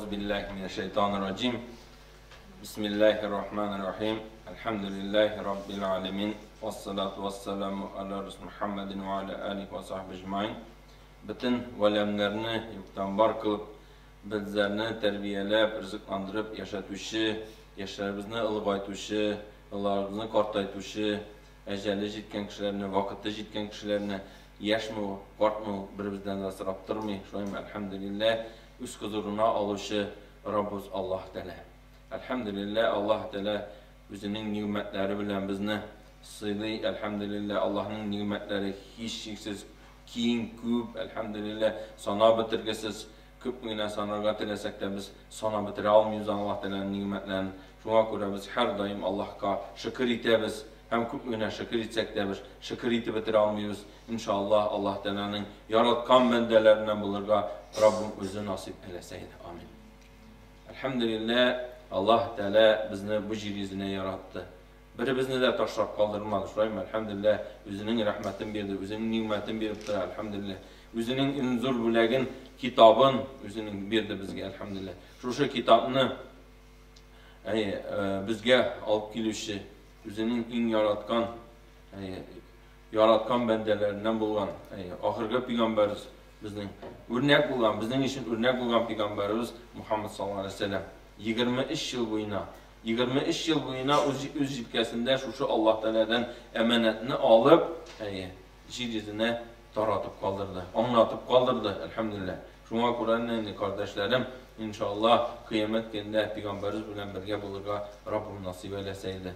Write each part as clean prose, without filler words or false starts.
Әгъузу биллаһи минәш шайтанир раҗим. Бисмиллаһир рахманир рахим. Әлхәмдүлиллаһи раббил аламин. Вассалату вассаламу аля рус Мухаммадин ва аля алихи ва сахбихи әҗмаин. Бөтен галәмнәрне юктан бар кылып, безләрне тәрбияләп, ризыкландырып яшәтүче, яшьләребезне олыгайтучы, олыларыбызны картайтучы, әҗәле җиткән кешеләрне, вакыты җиткән кешеләрне, яшьме ул, картмы ул, беребездән дә сорап тормый. Шулаймы, әлхәмдүлилләһ, үз хозурына алучы Раббыбыз Аллаһ Тәгалә. Әлхәмдүлилләһ, Аллаһ Тәгалә үзенең нигъмәтләре белән безне сыйлый. Әлхәмдүлилләһ, Аллаһның нигъмәтләре һичшиксез киң, күп, әлхәмдүлилләһ, санап бетергесез. Күп генә санарга теләсәк тә без санап бетерә алмыйбыз Аллаһ Тәгаләнең нигъмәтләрен. Шуңа күрә без һәрдаим Аллаһка шөкер итәбез. Һәм күп генә шөкер итсәк тә без шөкер итеп бетерә алмыйбыз. Иншаллаһ, Аллаһ Тәгаләнең яраткан бәндәләреннән булырга Раббым үзе насыйп әйләсә иде. Амин. Әлхәмдүлилләһ, Аллаһ Тәгалә безне бу җир йөзенә яратты. Беребезне дә ташлап калдырмады. Шулаймы? Әлхәмдүлилләһ, үзенең рәхмәтен бирде, үзенең нигъмәтен биреп тора, әлхәмдүлилләһ. Үзенең иң зур бүләген, китабын үзенең бирде безгә, әлхәмдүлилләһ. Шушы китапны әй, безгә алып килүче, үзенең иң яраткан, әй, яраткан бәндәләреннән булган, әй, ахыргы пәйгамбәребез безнең үрнәк булган, безнең өчен үрнәк булган пәйгамбәребез Мухаммад саллаллаһу алейһи ва сәлләм 23 ел буена 23 ел буена үз, үз җилкәсендә шушы Аллаһ Тәгаләдән әманәтне алып, әйе, җир йөзенә таратып калдырды, аңлатып калдырды, әлхәмдүлилләһ. Шуңа күрә инде, кардәшләрем, иншаллаһ, кыямәт көнендә пәйгамбәребез белән бергә булырга Раббым насыйп әйләсә иде.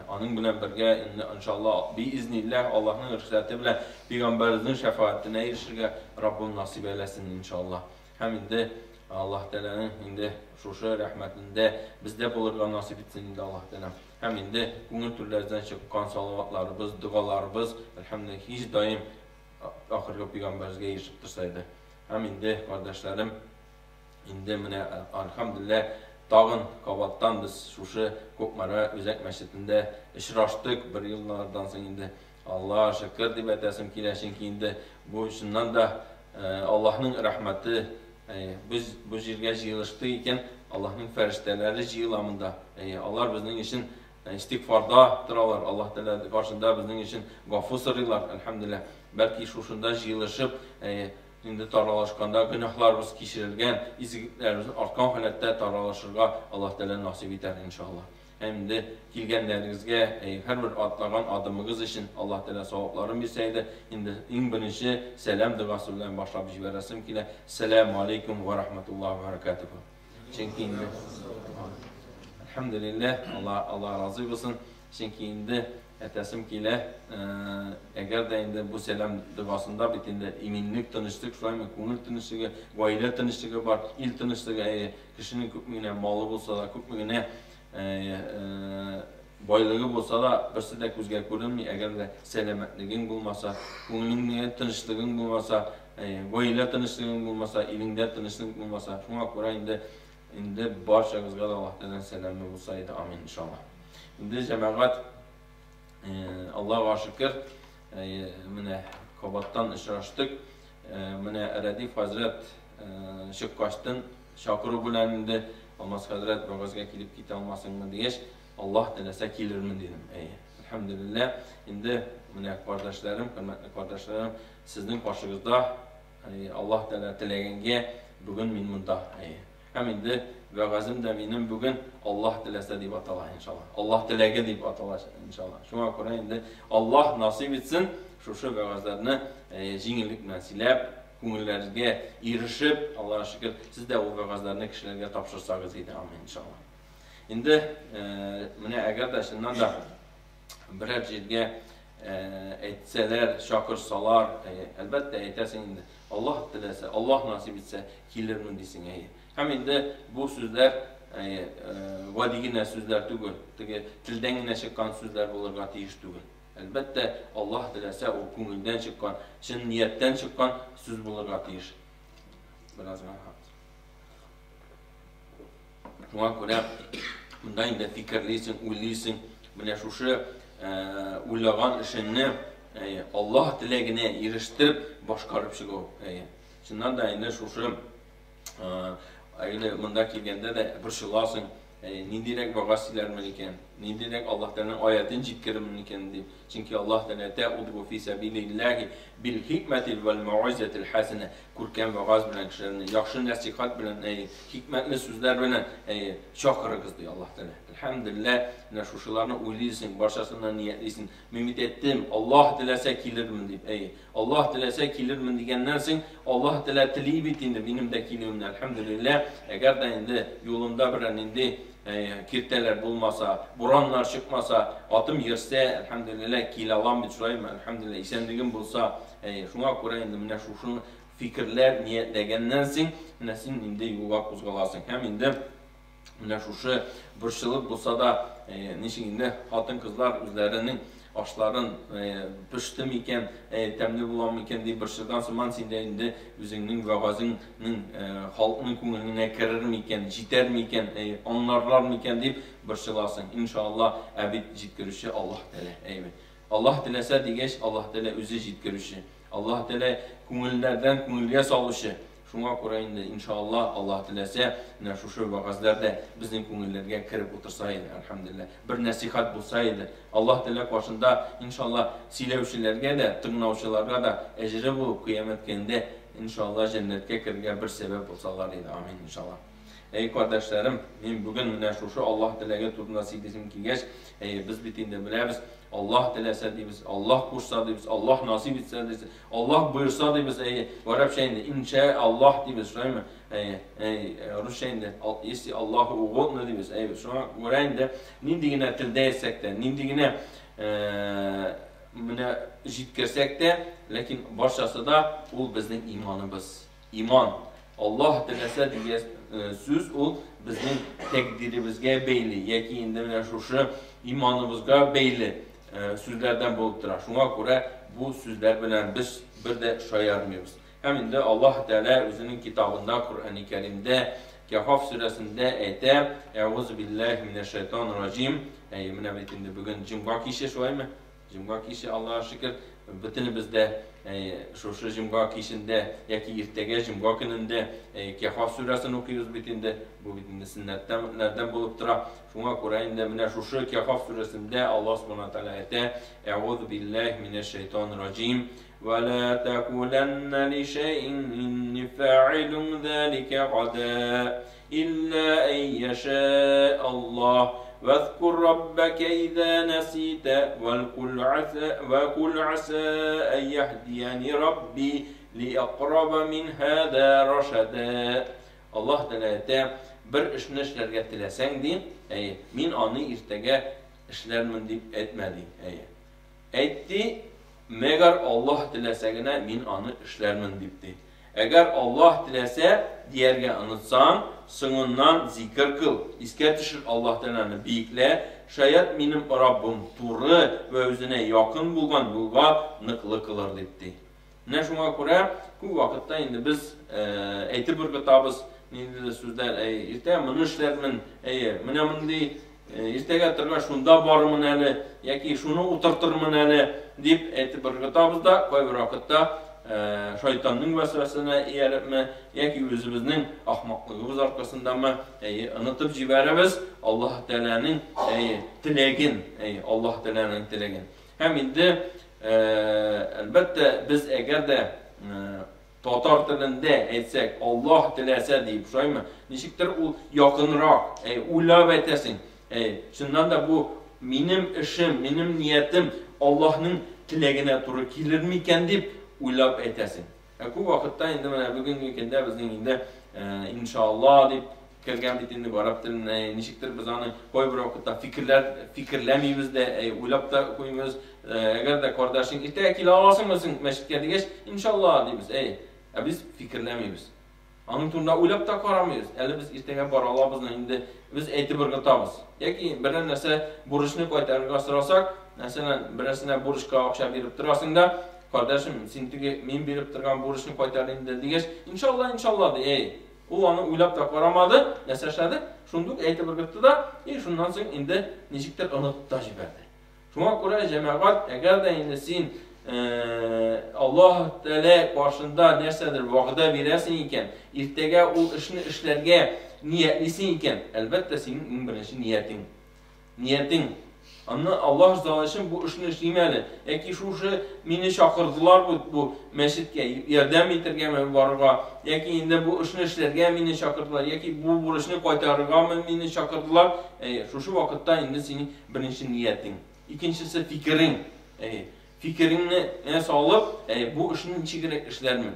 Аның белән бергә инде иншаллаһ, биизнилләһ, Аллаһның рөхсәте белән пәйгамбәребезнең шәфәгатенә ирешергә Раббым насыйп әйләсен иншаллаһ. Һәм инде Аллаһ Тәгаләнең инде шушы рәхмәтендә бездә булырга насыйп итсен инде Аллаһ Тәгалә. Һәм инде күңел түрләребездән чыккан салаватларыбыз, догаларыбыз, әлхәмдүлилләһ, һич даим ахыргы пәйгамбәребезгә ирешеп торса иде. Һәм инде, кардәшләрем, инде менә әлхәмдүлилләһ, тагын кабаттан без шушы Кукмара үзәк мәчетендә очраштык бер еллардан соң инде. Аллаһ шөкер дип әйтәсем килә, чөнки инде бу чыннан да Аллаһның рәхмәте, без бу җиргә җыелыштык икән, Аллаһның фәрештәләре җыела монда. Алар безнең өчен истигъфарда торалар, Аллаһ Тәгалә каршында безнең өчен гафу сорыйлар, әлхәмдүлилләһ. Бәлки шушында җыелышып, инде таралышканда гөнаһларыбыз кичерелгән, изгелекләребез арткан халәттә таралышырга Аллаһ Тәгалә насыйп итәр, иншаллаһ. Һәм инде килгәннәрегезгә, һәрбер атлаган адымыгыз өчен Аллаһ Тәгалә савапларын бирсә иде. Инде иң беренче сәлам догасы белән башлап җибәрәсем килә. Сәлам алейкум ва рахматуллаһи ва баракатуху. Чөнки инде әлхәмдүлилләһ, Алла Алла разый булсын. Чөнки инде әйтәсем килә, әгәр дә инде бу сәлам догасында бит инде иминлек, тынычлык, шулаймы, күңел тынычлыгы, гаилә тынычлыгы бар, ил тынычлыгы, әйе, кешенең күпме генә малы булса да, күпме генә байлыгы булса да, берсе дә күзгә күренми, әгәр дә сәламәтлегең булмаса, күңелеңдә тынычлыгың булмаса, гаилә тынычлыгың булмаса, илеңдә тынычлык булмаса, шуңа күрә инде инде барчагызга да Аллаһ Тәгаләнең сәламе булса иде, амин, иншаллаһ. Инде җәмәгать, Аллаһуга шөкер, менә кабаттан очраштык. Менә Рәдиф хәзрәт чыккачтын чакыру белән инде Алмаз хәзрәт вәгазьгә килеп китә алмасыңмы дигәч, Аллаһ теләсә килермен дидем. Әйе. Әлхәмдүлилләһ, инде менә кардәшләрем, хөрмәтле кардәшләрем, сезнең каршыгызда Аллаһ Тәгалә теләгәнгә бүген мин монда. Әйе. Һәм инде вәгазем дә минем бүген Аллаһ теләсә дип атала, иншаллаһ. Аллаһ теләге дип атала, иншаллаһ. Шуңа күрә инде Аллаһ насыйп итсен, шушы вәгазьләрне җиңеллек белән сөйләп, күңелләргә ирешеп, Аллаһ шөкер, сез дә ул вәгазьләрне кешеләргә тапшырсагыз иде, амин, иншаллаһ. Инде менә әгәр дә чыннан да берәр җиргә әйтсәләр, чакырсалар, әлбәттә әйтәсең инде, Аллаһ теләсә, Аллаһ насыйп итсә, килермен дисең, әйе. Һәм инде бу сүзләр гади генә сүзләр түгел, теге телдән генә чыккан сүзләр булырга тиеш түгел. Әлбәттә, Аллаһ теләсә, ул күңелдән чыккан, чын нияттән чыккан сүз булырга тиеш. Бераз гына. Шуңа күрә монда инде фикерлисең, уйлыйсың, менә шушы уйлаган эшеңне Аллаһ теләгенә ирештереп башкарып чыгу. Чыннан да инде шушы Әгәр монда килгәндә дә борчыласың, ниндирәк вәгазь сөйләрмен икән, ниндирәк Аллаһ Тәгаләнең аятын җиткерермен икән дип. Чөнки Аллаһ Тәгалә әйтә: "Удгу фи сәбилиллаһи бил хикмәти вәл мәүизәтил хәсәнә". Күркәм вәгазь белән кешеләрне яхшы нәсыйхәт белән, хикмәтле сүзләр белән чакырыгыз, ди Аллаһ Тәгалә. Әлхәмдүлилләһ, менә шушыларны уйлыйсың, барчасына ниятлисең. Мин бит әйттем, Аллаһ теләсә килермен дип. Әй, Аллаһ теләсә килермен дигәннән соң, Аллаһ Тәгалә тели бит инде минем дә килүемне. Әлхәмдүлилләһ, әгәр дә инде юлымда берәр нинди киртәләр булмаса, бураннар чыкмаса, атым йөрсә, әлхәмдүлилләһ, килә алам бит, шулаймы? Әлхәмдүлилләһ, исәнлегем булса, шуңа күрә инде менә шушыны фикерләп, ниятләгәннән соң, менә син инде юлга кузгаласың. Һәм инде менә шушы борчылып булса да, ничек инде хатын-кызлар үзләренең ашларын пеште микән, тәмле була микән дип борчылган сыман, син дә инде үзеңнең вәгазеңнең халыкның күңеленә керер микән, җитәр микән, аңларлар микән дип борчыласың. Иншалла, ә бит җиткерүче Аллаһ Тәгалә. Әйбәт. Аллаһ теләсә дигәч, Аллаһ Тәгалә үзе җиткерүче. Аллаһ Тәгалә күңелләрдән күңелгә салучы. Шуңа күрә инде, иншалла, Аллаһ теләсә, менә шушы вәгазьләр дә безнең күңелләргә кереп утырса иде, әлхәмдүлилләһ. Бер нәсыйхәт булса иде. Аллаһ Тәгалә каршында, иншалла, сөйләүчеләргә дә, тыңлаучыларга да әҗере булып, кыямәт көнендә, иншалла, җәннәткә керергә бер сәбәп булсалар иде. Амин, иншалла. Әй, кардәшләрем, мин бүген менә шушы Аллаһ теләге турында сөйлисем килгәч, әй, без бит инде беләбез, Аллаһ теләсә дибез, Аллаһ кушса дибез, Аллаһ насыйп итсә дибез, Аллаһ боерса дибез, әйе, гарәпчә инде иншә Аллаһ дибез, шулаймы? Әйе, әй, русча инде если Аллаһу угодно дибез, әйе, шуңа күрә инде нинди генә телдә әйтсәк тә, нинди генә менә җиткерсәк тә, ләкин барчасы да ул безнең иманыбыз. Иман, Аллаһ теләсә дигән сүз ул безнең тәкъдиребезгә бәйле яки инде менә шушы иманыбызга бәйле сүзләрдән булып тора. Шуңа күрә бу сүзләр белән без бер дә шаярмыйбыз. Һәм инде Аллаһ Тәгалә үзенең китабында, Коръәни Кәримдә, Кәһаф сүрәсендә әйтә: "Әгъузу биллаһи минәш шайтанир раҗим". Әйе, менә бит инде бүген җомга киче, шулаймы? Җомга киче, Аллаһка шөкер, бөтенебез дә шушы җомга кичендә яки иртәгә җомга көнендә Кәһаф сүрәсен укыйбыз бит инде. Бу бит инде сөннәттән булып тора. Шуңа күрә инде менә шушы Кәһаф сүрәсендә Аллаһ Субхана Тәгалә әйтә: "Әгъузу биллаһи минәш шайтанир раҗим. Ва ла такуланна ли шәйин инни фаилун залика гада илля ан яша Аллаһ. Вазкур раббака иза насита ва кул аса ан яһдияни рабби ли акраба мин хада рашада". Аллаһ Тәгалә әйтә, бер эшне эшләргә теләсәң, ди, әйе, мин аны иртәгә эшләрмен дип әйтмә, ди, әйе. Әйт, ди, мәгәр Аллаһ теләсә генә мин аны эшләрмен дип, ди. Әгәр Аллаһ теләсә дияргә онытсаң, соңыннан зикер кыл, искә төшер Аллаһ Тәгаләне биеклә, шаять минем Раббым туры вә үзенә якын булган юлга ныклы кылыр дип, ди. Менә шуңа күрә күп вакытта инде без әйтеп ыргытабыз ниндидер сүзләр, әй, иртә моны эшләрмен, әйе, менә мондый иртәгә торгач шунда барырмын әле, яки шуны утыртырмын әле, дип әйтеп ыргытабыз да, кайбер вакытта шайтанның вәсвәсенә иярепме, яки үзебезнең ахмаклыгыбыз аркасындамы, әйе, онытып җибәрәбез Аллаһ Тәгаләнең, әйе, теләген, әйе, Аллаһ Тәгаләнең теләген. Һәм инде, әлбәттә, без әгәр дә татар телендә әйтсәк, Аллаһ теләсә диеп, шулаймы? Ничектер ул якынрак, әй, уйлап әйтәсең. Әй, чыннан да бу минем эшем, минем ниятем Аллаһның теләгенә туры килер микән дип уйлап әйтәсең. Ә күп вакытта инде менә бүгенге көндә безнең инде иншалла дип кергән бит инде гарәп теленә, ничектер без аны кайбер вакытта фикерләр фикерләмибез дә, уйлап та куймыйбыз. Әгәр дә кардәшең иртәгә килә аласыңмы син мәчеткә дигәч, иншалла дибез. Әй, ә без фикерләмибез. Аның турында уйлап та карамыйбыз. Әле без иртәгә бара алабызмы инде, без әйтеп ыргытабыз. Яки берәр нәрсә бурычны кайтарырга сорасак, мәсәлән, берәрсенә бурычка акча биреп торасың да, кардәшем, син теге мин биреп торган бурычны кайтар инде дигәч, иншалла, иншалла ди. Әй, ул аны уйлап та карамады, нәрсә эшләде? Шундук әйтеп ыргытты да, и шуннан соң инде ничектер онытып та җибәрде. Шуңа күрә, җәмәгать, әгәр дә инде син Аллаһ Тәгалә каршында нәрсәдер вәгъдә бирәсең икән, иртәгә ул эшне эшләргә ниятлисең икән, әлбәттә, синең иң беренче ниятең. Ниятең. Аны Аллаһ ризалыгы өчен бу эшне эшлим әле. Яки шушы мине чакырдылар бу, бу мәчеткә, ярдәм итәргәме барырга, яки инде бу эшне эшләргә мине чакырдылар, яки бу бурычны кайтарыргамы мине чакырдылар. Әйе, шушы вакытта инде синең беренче ниятең. Икенчесе фикерең. Әйе, фикереңне салып, әйе, бу эшне ничегрәк эшләрмен.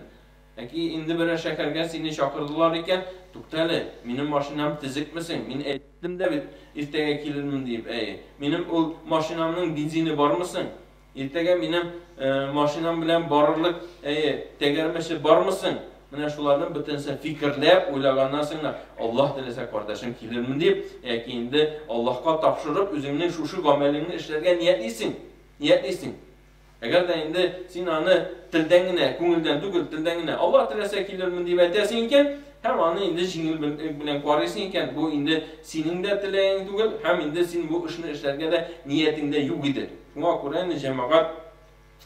Яки инде берәр шәһәргә сине чакырдылар икән, тукта әле, минем машинам төзекме соң? Мин әйттем дә бит, иртәгә килермен дип. Әйе, минем ул машинамның бензины бармы соң? Иртәгә минем машинам белән барырлык, әйе, тәгәрмәче бармы соң? Менә шуларның бөтенесен фикерләп, уйлаганнан соң да, Аллаһ теләсә, кардәшем, килермен дип, яки инде Аллаһка тапшырып, үзеңнең шушы гамәлеңне эшләргә ниятлисең. Ниятлисең. Әгәр дә инде син аны телдән генә, күңелдән түгел, телдән генә Аллаһ теләсә килермен дип әйтәсең икән, һәм аны инде җиңел белән карыйсың икән, бу инде синең дә теләгең түгел, һәм инде син бу эшне эшләргә дә ниятең дә юк иде. Шуңа күрә инде җәмәгать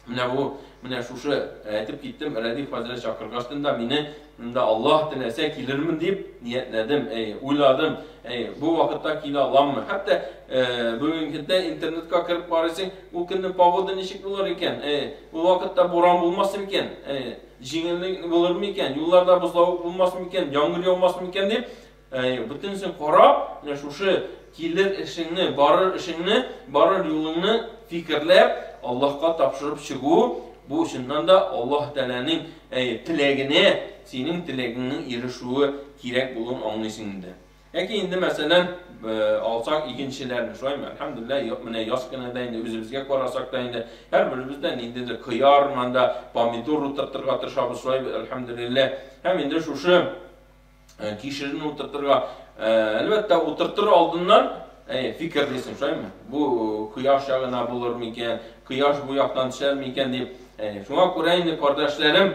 менә бу, менә шушы әйтеп киттем, Рәдиф хәзрәт чакыргачтын да мине монда Аллаһ теләсә килермен дип ниятләдем, әй, уйладым, әй, бу вакытта килә аламмы? Хәтта бүгенге көндә интернетка кереп карыйсың, ул көнне погода ничек булыр икән, әй, ул вакытта буран булмас микән, әй, җиңеллек булыр микән, юлларда бозлавык булмас микән, яңгыр яумас микән дип, әй, бөтенесен карап, менә шушы килер эшеңне, барыр эшеңне, барыр юлыңны фикерләп, Аллаһка тапшырып чыгу, бу чыннан да Аллаһ Тәгаләнең, әй, теләгенә, синең теләгеңнең ирешүе кирәк булуын аңлыйсың инде. Яки инде, мәсәлән, алсак игенчеләрне, шулаймы? Әлхәмдүлилләһ, менә яз көне дә инде үзебезгә карасак та инде, һәрберебез дә ниндидер кыяр, монда помидор утыртырга тырышабыз, шулай бит, әлхәмдүлилләһ. Һәм инде шушы кишерне утыртырга, әлбәттә, утыртыр алдыннан фикерлисең, шулаймы? Бу кояш ягына булыр микән, кояш бу яктан төшәр микән дип. Шуңа күрә инде, кардәшләрем,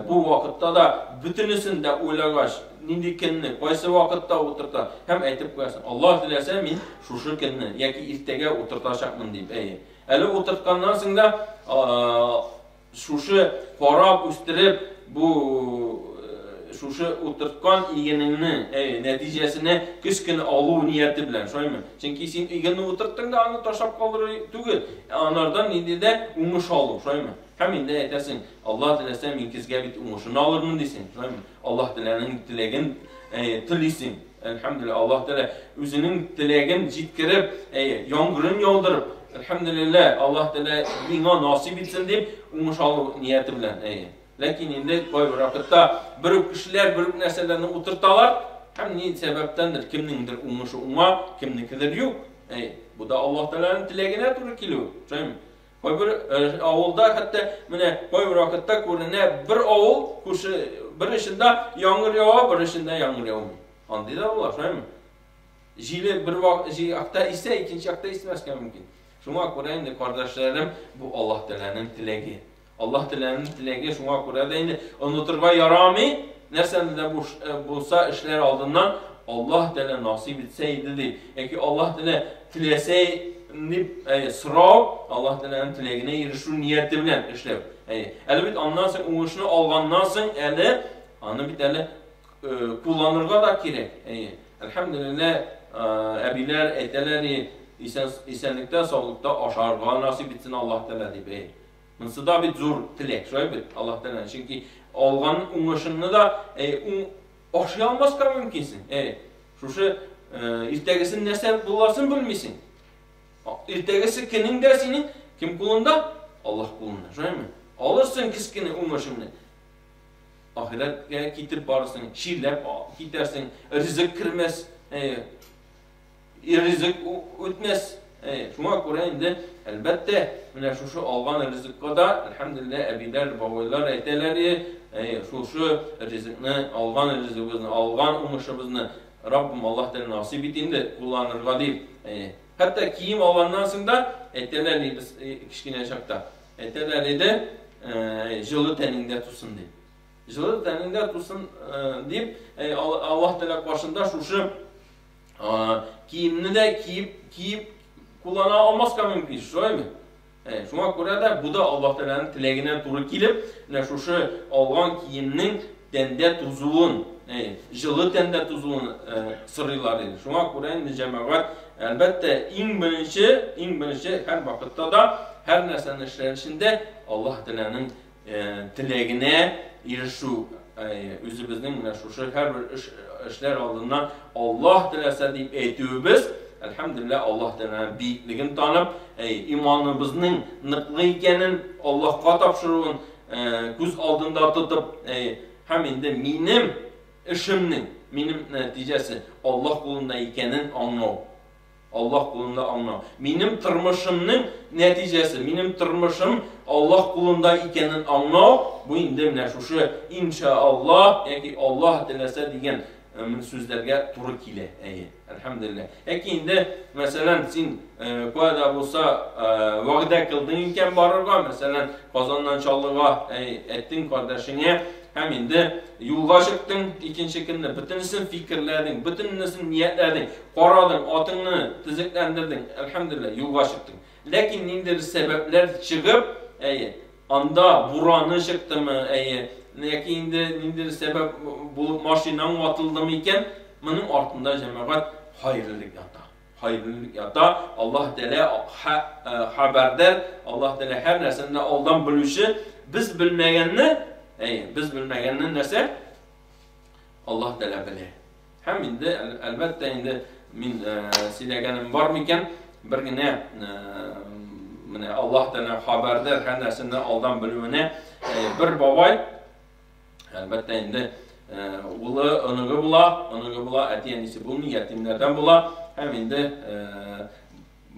бу вакытта да бөтенесен дә уйлагач, нинди көнне, кайсы вакытта утырта, һәм әйтеп куясың, Аллаһ теләсә, мин шушы көнне яки иртәгә утыртачакмын дип. Әйе. Әле утыртканнан соң да шушы карап үстереп, бу шушы утырткан игенеңне, әй, нәтиҗәсенә көз көне алу нияте белән, шулаймы? Чөнки син игенне утырттың да аны ташлап калдыру түгел, анардан нинди дә уңыш алу, шулаймы? Һәм инде әйтәсең, Аллаһ теләсә, мин көзгә бит уңышын алырмын дисең, шулаймы? Аллаһ Тәгаләнең теләген телисең. Әлхәмдүлилләһ, Аллаһ Тәгалә үзенең теләген җиткереп, яңгырын яудырып, әлхәмдүлилләһ, Аллаһ Тәгалә миңа насыйп итсен дип, уңыш алу нияте белән. Әйе. Ләкин инде кайбер вакытта бер үк кешеләр бер үк нәрсәләрне утырталар, һәм ни сәбәптәндер кемнеңдер уңышы уңа, кемнекедер юк. Әйе. Бу да Аллаһ Тәгаләнең теләгенә туры килү. Шулаймы? Кайбер авылда хәтта менә кайбер вакытта күренә, бер авыл күрше бер эчендә яңгыр ява, бер эчендә яңгыр яумый. Андый да була, шулаймы? Җиле бер якта исә, икенче якта исмәскә мөмкин. Шуңа күрә инде, кардәшләрем, бу Аллаһ Тәгаләнең теләге. Аллаһ Тәгаләнең теләге, шуңа күрә дә инде онытырга ярамый, нәрсәне дә булса эшләр алдыннан Аллаһ Тәгалә насыйп итсә иде дип, яки Аллаһ Тәгалә теләсә дип сорау, Аллаһ Тәгаләнең теләгенә ирешү нияте белән эшләү. Әле бит аннан соң уңышны алганнан соң әле аны бит әле кулланырга да кирәк. Әйе. Әлхәмдүлилләһ, әбиләр әйтәләр, исәнлектә, саулыкта ашарга насыйп итсен Аллаһ Тәгалә дип. Әйе. Монысы да бит зур теләк, шулай бит, Аллаһ Тәгаләнең. Чөнки алган уңышыңны да ашый алмаска мөмкинсең. Әйе. Шушы иртәгесен нәрсә буласын белмисең. Иртәгесе көнең дә синең кем кулында? Аллаһ кулында. Шулаймы? Алырсың кечкенә уңышыңны. Ахирәткә китеп барырсың, чирләп китәрсең, ризык кермәс, ризык үтмәс. Шуңа күрә инде, әлбәттә, менә шушы алган ризыкка да, әлхәмдүлилләһ, әбиләр, бабайлар әйтәләр, шушы ризыкны, алган ризыгыбызны, алган уңышыбызны Раббым Аллаһ Тәгалә насыйп ит инде кулланырга дип. Хәтта кием алганнан соң да әйтәләр, без кечкенә чакта әйтәләр иде, җылы тәнеңдә тусын дип. Җылы тәнеңдә тусын дип, Аллаһ Тәгалә каршында шушы киемне дә киеп, киеп куллана алмаска мөмкин, шулаймы? Шуңа күрә дә бу да Аллаһ Тәгаләнең теләгенә туры килеп, менә шушы алган киемнең тәндә тузуын, җылы тәндә тузуын сорыйлар иде. Шуңа күрә инде җәмәгать, әлбәттә, иң беренче, иң беренче һәр вакытта да һәр нәрсәне эшләнешендә Аллаһ Тәгаләнең теләгенә ирешү, үзебезнең менә шушы һәрбер эш эшләр алдыннан Аллаһ теләсә дип әйтүебез, әлхәмдүлилләһ, Аллаһ Тәгаләнең биеклеген танып, иманыбызның ныклы икәнен Аллаһка тапшыруын күз алдында тотып, һәм инде минем эшемнең, минем нәтиҗәсе Аллаһ кулында икәнен аңлау. Аллаһ кулында аңлау. Минем тормышымның нәтиҗәсе, минем тормышым Аллаһ кулында икәнен аңлау, бу инде менә шушы иншааллаһ яки Аллаһ теләсә дигән сүзләргә туры килә. Әйе, әлхәмдүлилләһ. Яки инде, мәсәлән, син кая да булса вәгъдә кылдың икән барырга, мәсәлән, Казаннан Чаллыга, әйттең кардәшеңә, һәм инде юлга чыктың икенче көнне, бөтенесен фикерләдең, бөтенесен ниятләдең, карадың, атыңны төзекләндердең, әлхәмдүлилләһ, юлга чыктың. Ләкин ниндидер сәбәпләр чыгып, әйе, анда бураны чыктымы, әйе, яки инде ниндидер сәбәп булып машинаң ватылдымы икән, моның артында җәмәгать хәерлелек ята. Хәерлелек ята. Аллаһ Тәгалә хәбәрдар, Аллаһ Тәгалә һәр нәрсәне алдан белүче, без белмәгәнне, әйе, без белмәгәнне нәрсә? Аллаһ Тәгалә белә. Һәм инде, әлбәттә, инде мин сөйләгәнем бар микән, бер генә менә Аллаһ Тәгалә хәбәрдар һәр нәрсәне алдан белүенә бер бабай, әлбәттә инде, улы, оныгы була, оныгы була, әти-әнисе булмый, ятимнәрдән була. Һәм инде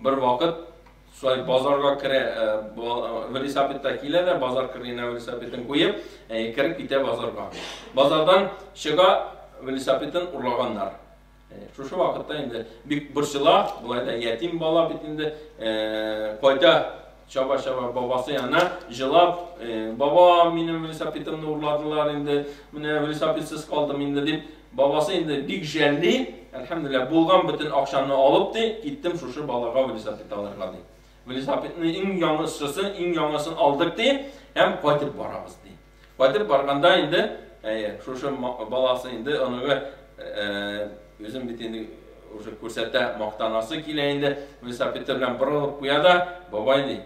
бер вакыт шулай базарга керә, велосипедта килә дә, базар кырыена велосипедын куеп, кереп китә базарга. Базардан чыга, велосипедын урлаганнар. Шушы вакытта инде бик борчыла, болай да ятим бала бит инде, кайта чаба-чаба бабасы янына, җылап, баба, минем велосипедымны урладылар инде, менә велосипедсыз калдым инде дип, бабасы инде бик жәлли, әлхәмдүлилләһ, булган бөтен акчамны алып ди, киттем шушы балага велосипед алырга ди. Велосипедны иң яңысысын, иң яңасын алдык ди, һәм кайтып барабыз ди. Кайтып барганда инде, әйе, шушы баласы инде оныгы үзен бит инде уже күрсәтә, мактанасы килә инде, велосипеды белән борылып куя да, бабай ди,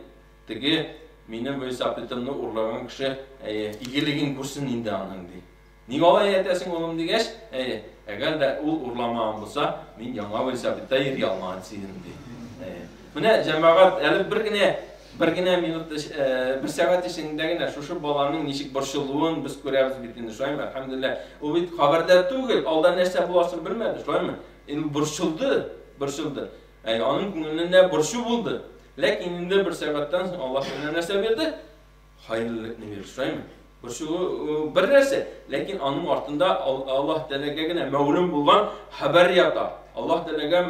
теге минем велосипедымны урлаган кеше, әйе, игелеген күрсен инде аның ди. Ник алай әйтәсең, улым дигәч, әйе, әгәр дә ул урламаган булса, мин яңа велосипедта йөри алмаган идем ди. Әйе. Менә җәмәгать, әле бер генә бер генә минут, бер сәгать эчендә генә шушы баланың ничек борчылуын без күрәбез бит инде, шулаймы? Әлхәмдүлилләһ. Ул бит хәбәрдар түгел, алда нәрсә буласын белмәде, шулаймы? Инде борчылды, борчылды. Әй, аның күңелендә борчу булды. Ләкин инде бер сәгатьтән соң Аллаһ менә нәрсә бирде? Хәерлелекне бирде, шулаймы? Борчылу бер нәрсә, ләкин аның артында Аллаһ Тәгаләгә генә мәгълүм булган хәбәр ята. Аллаһ Тәгаләгә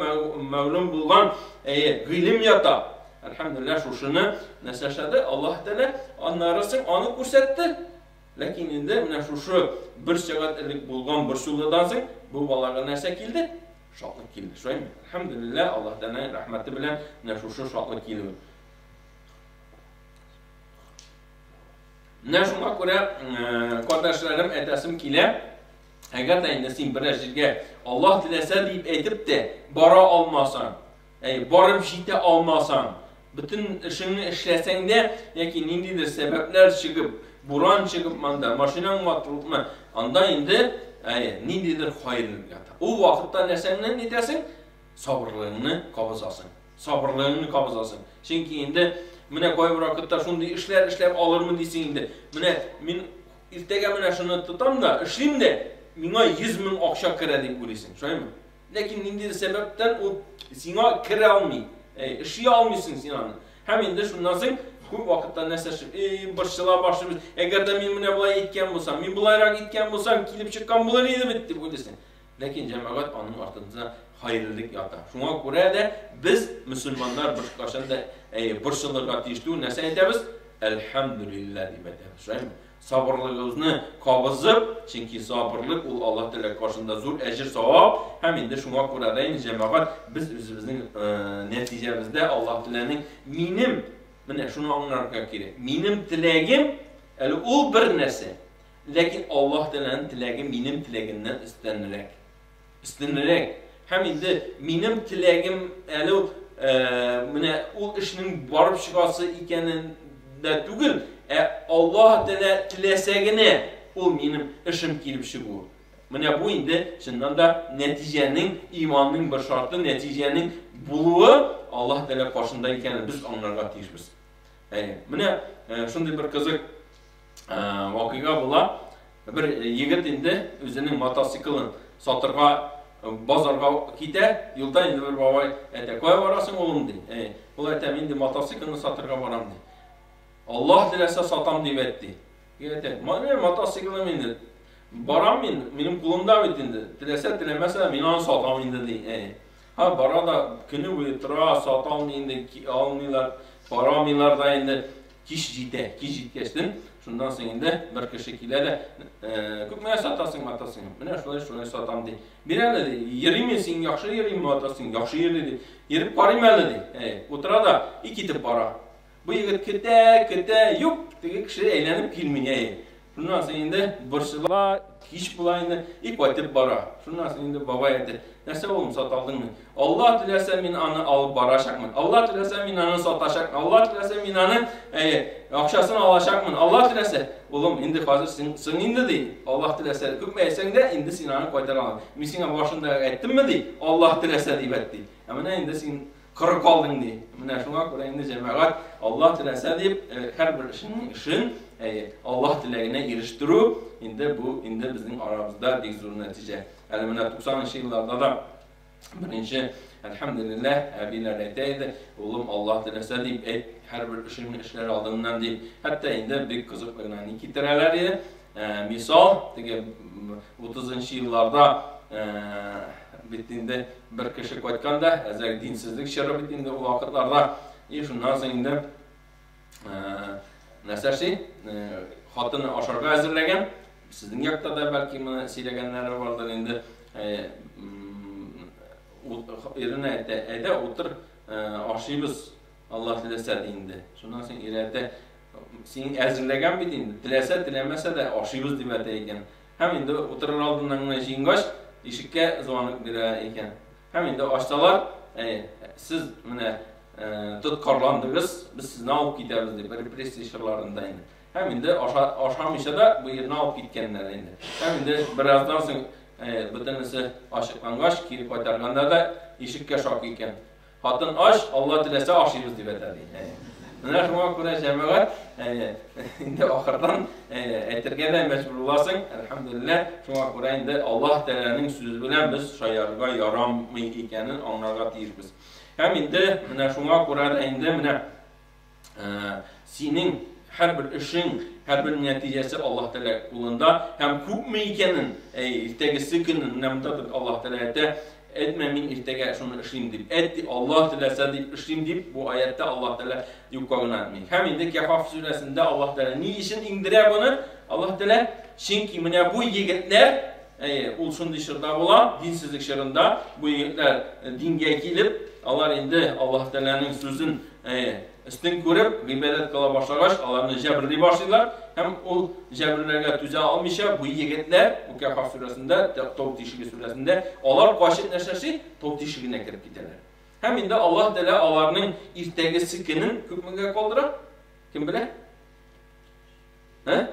мәгълүм булган гыйлем ята. Әлхәмдүлилләһ, шушыны нәрсә эшләде? Аллаһ Тәгалә аннары соң аны күрсәтте. Ләкин инде менә шушы бер сәгать элек булган борчылудан соң бу балага нәрсә килде? Шатлык килде. Шулаймы? Әлхәмдүлилләһ, Аллаһ Тәгаләнең рәхмәте белән менә шушы шатлык килүе. Менә шуңа күрә, кардәшләрем, әйтәсем килә, әгәр дә инде син берәр җиргә Аллаһ теләсә дип әйтеп тә бара алмасаң, әй, барып җитә алмасаң, бөтен эшеңне эшләсәң дә, яки ниндидер сәбәпләр чыгып, буран чыгып монда, машинаң ватылыпмы, анда инде, әй, ниндидер хәерлек ята. Ул вакытта нәрсәңне нитәсең? Сабырлыгыңны кабызасың. Сабырлыгыңны кабызасың. Чөнки инде менә кайбер вакытта шундый эшләр эшләп алырмын дисең инде. Менә мин иртәгә менә шуны тотам да, эшлим дә, миңа 100 мең акча керә дип уйлыйсың, шулаймы? Ләкин ниндидер сәбәптән ул сиңа керә алмый. Әй, эшли алмыйсың син аны. Һәм инде шуннан соң күп вакытта нәрсә эшлим? Эй, борчыла башлыйбыз. Әгәр дә мин менә болай иткән булсам, мин болайрак иткән булсам, килеп чыккан булыр иде бит дип уйлыйсың. Ләкин җәмәгать аның артында хәерлелек ята. Шуңа күрә дә без мөселманнар беркайчан да борчылырга тиеш түгел. Нәрсә әйтәбез? Әлхәмдүлилләһ дип әйтәбез. Шулаймы? Сабырлыгыбызны кабызып, чөнки сабырлык ул Аллаһ Тәгалә каршында зур әҗер савап, һәм инде шуңа күрә дә инде җәмәгать без үзебезнең нәтиҗәбездә Аллаһ Тәгаләнең минем Менә шуны аңларга кирәк. Минем теләгем әле ул бер нәрсә. Ләкин Аллаһ Тәгаләнең теләге минем теләгемнән өстенрәк. Өстенрәк. Һәм инде минем теләгем әле ул менә ул эшнең барып чыгасы икәнен дә түгел, ә Аллаһ Тәгалә теләсә генә ул минем эшем килеп чыгу. Менә бу инде чыннан да нәтиҗәнең, иманның бер шарты, нәтиҗәнең булуы Аллаһ Тәгалә каршында икәнен без аңларга тиешбез. Әйе. Менә шундый бер кызык вакыйга була. Бер егет инде үзенең мотоциклын сатырга базарга китә. Юлда инде бер бабай әйтә: "Кая барасың, улым?" ди. Әйе. Ул әйтә: "Мин инде мотоциклны сатырга барам", ди. Аллаһ теләсә сатам дип әйт, ди. Егет әйтә: "Менә мотоциклым инде. Барам мин, минем кулымда бит инде. Теләсә, теләмәсә, мин аны сатам инде", ди. Әйе. Һа, бара да көне буе тора, сата алмый инде, алмыйлар, карамыйлар да инде. Кич җитә, кич җиткәчтен, шуннан соң инде бер кеше килә дә, күпмегә сатасың мотоциклны? Менә шулай, шулай сатам, ди. Бир әле, ди. Йөрими син, яхшы йөрими мотоцикл, яхшы йөри, ди. Йөреп карыйм әле, ди. Әй, утыра да и китеп бара. Бу егет көтә, көтә, юк, теге кеше әйләнеп килми, әй. Шуннан соң инде борчыла, кич була инде, и кайтып бара. Шуннан соң инде бабай әйтә: "Нәрсә, улым, сата алдыңмы?" Алла теләсә, мин аны алып барачакмын. Алла теләсә, мин аны сатачакмын. Алла теләсә, мин аны, әйе, акчасын алачакмын. Алла теләсә, улым, инде хәзер син соң инде, ди. Алла теләсә, күпме әйтсәң дә, инде син аны кайтара алмыйсың. Мин сиңа башында әйттемме, ди, Алла теләсә дип әйт, ди. Ә менә инде син коры калдың, ди. Менә шуңа күрә инде, җәмәгать, Аллаһ теләсә дип, һәрбер эшнең эшен, әйе, Аллаһ теләгенә ирештерү, инде бу инде безнең арабызда бик зур нәтиҗә. Әле менә 90 елларда да беренче, әлхәмдүлилләһ, әбиләр әйтә иде: "Улым, Аллаһ теләсә дип әйт, һәрбер эшеңне эшләр алдыңнан", дип. Хәтта инде бик кызык гына ни китерәләр иде. Мисал, теге 30 елларда бит инде бер кеше кайткан да, әзрәк динсезлек чоры бит инде ул вакытларда. И шуннан соң инде нәрсә эшли? Хатыны ашарга әзерләгән. Сезнең якта да бәлки моны сөйләгәннәре бардыр инде. Иренә әйтә: "Әйдә, утыр, ашыйбыз, Аллаһ теләсә", ди инде. Шуннан соң ире әйтә: "Син әзерләгән бит инде, теләсә, теләмәсә дә ашыйбыз", дип әйтә икән. Һәм инде утырыр алдыннан гына җыенгач, ишеккә звонок бирә икән. Һәм инде ачсалар, әй, сез менә тоткарландыгыз, без сезне алып китәбез, дип, репрессия чорларында инде. Һәм инде аша, ашамыйча да бу ирне алып киткәннәр инде. Һәм инде бераздан соң бөтенесе ачыклангач, кире кайтарганда да ишеккә шакый икән. Хатын ач, Алла теләсә ашыйбыз, дип әйтә, ди. Менә шуңа күрә, җәмәгать, инде ахырдан әйтергә дә мәҗбүр буласың, әлхәмдүлилләһ, шуңа күрә инде Аллаһ Тәгаләнең сүзе белән без шаярырга ярамый икәнен аңларга тиешбез. Һәм инде менә шуңа күрә дә инде менә синең һәрбер эшең, һәрбер нәтиҗәсе Аллаһ Тәгалә кулында һәм күпме икәнен, әй, иртәгесе көнен, менә монда бит Аллаһ Тәгалә әйтә: "Әйтмә, мин иртәгә шуны эшлим дип. Әйт, ди, Аллаһ теләсә дип эшлим дип", бу аятта Аллаһ Тәгалә юкка гына әйтми. Һәм инде Кәһаф сүрәсендә Аллаһ Тәгалә ни өчен иңдерә моны? Аллаһ Тәгалә, чөнки менә бу егетләр, әйе, ул шундый чорда була, динсезлек чорында, бу егетләр дингә килеп, алар инде Аллаһ Тәгаләнең сүзен, әйе, өстен күреп, гыйбадәт кыла башлагач, аларны җәберли башлыйлар һәм ул җәберләргә түзә алмыйча, бу егетләр, бу Кәһаф сүрәсендә, Тау тишеге сүрәсендә, алар качып нәрсә эшли? Тау тишегенә кереп китәләр. Һәм инде Аллаһ Тәгалә аларның иртәгесе көнен күпмегә калдыра? Кем белә? Ә?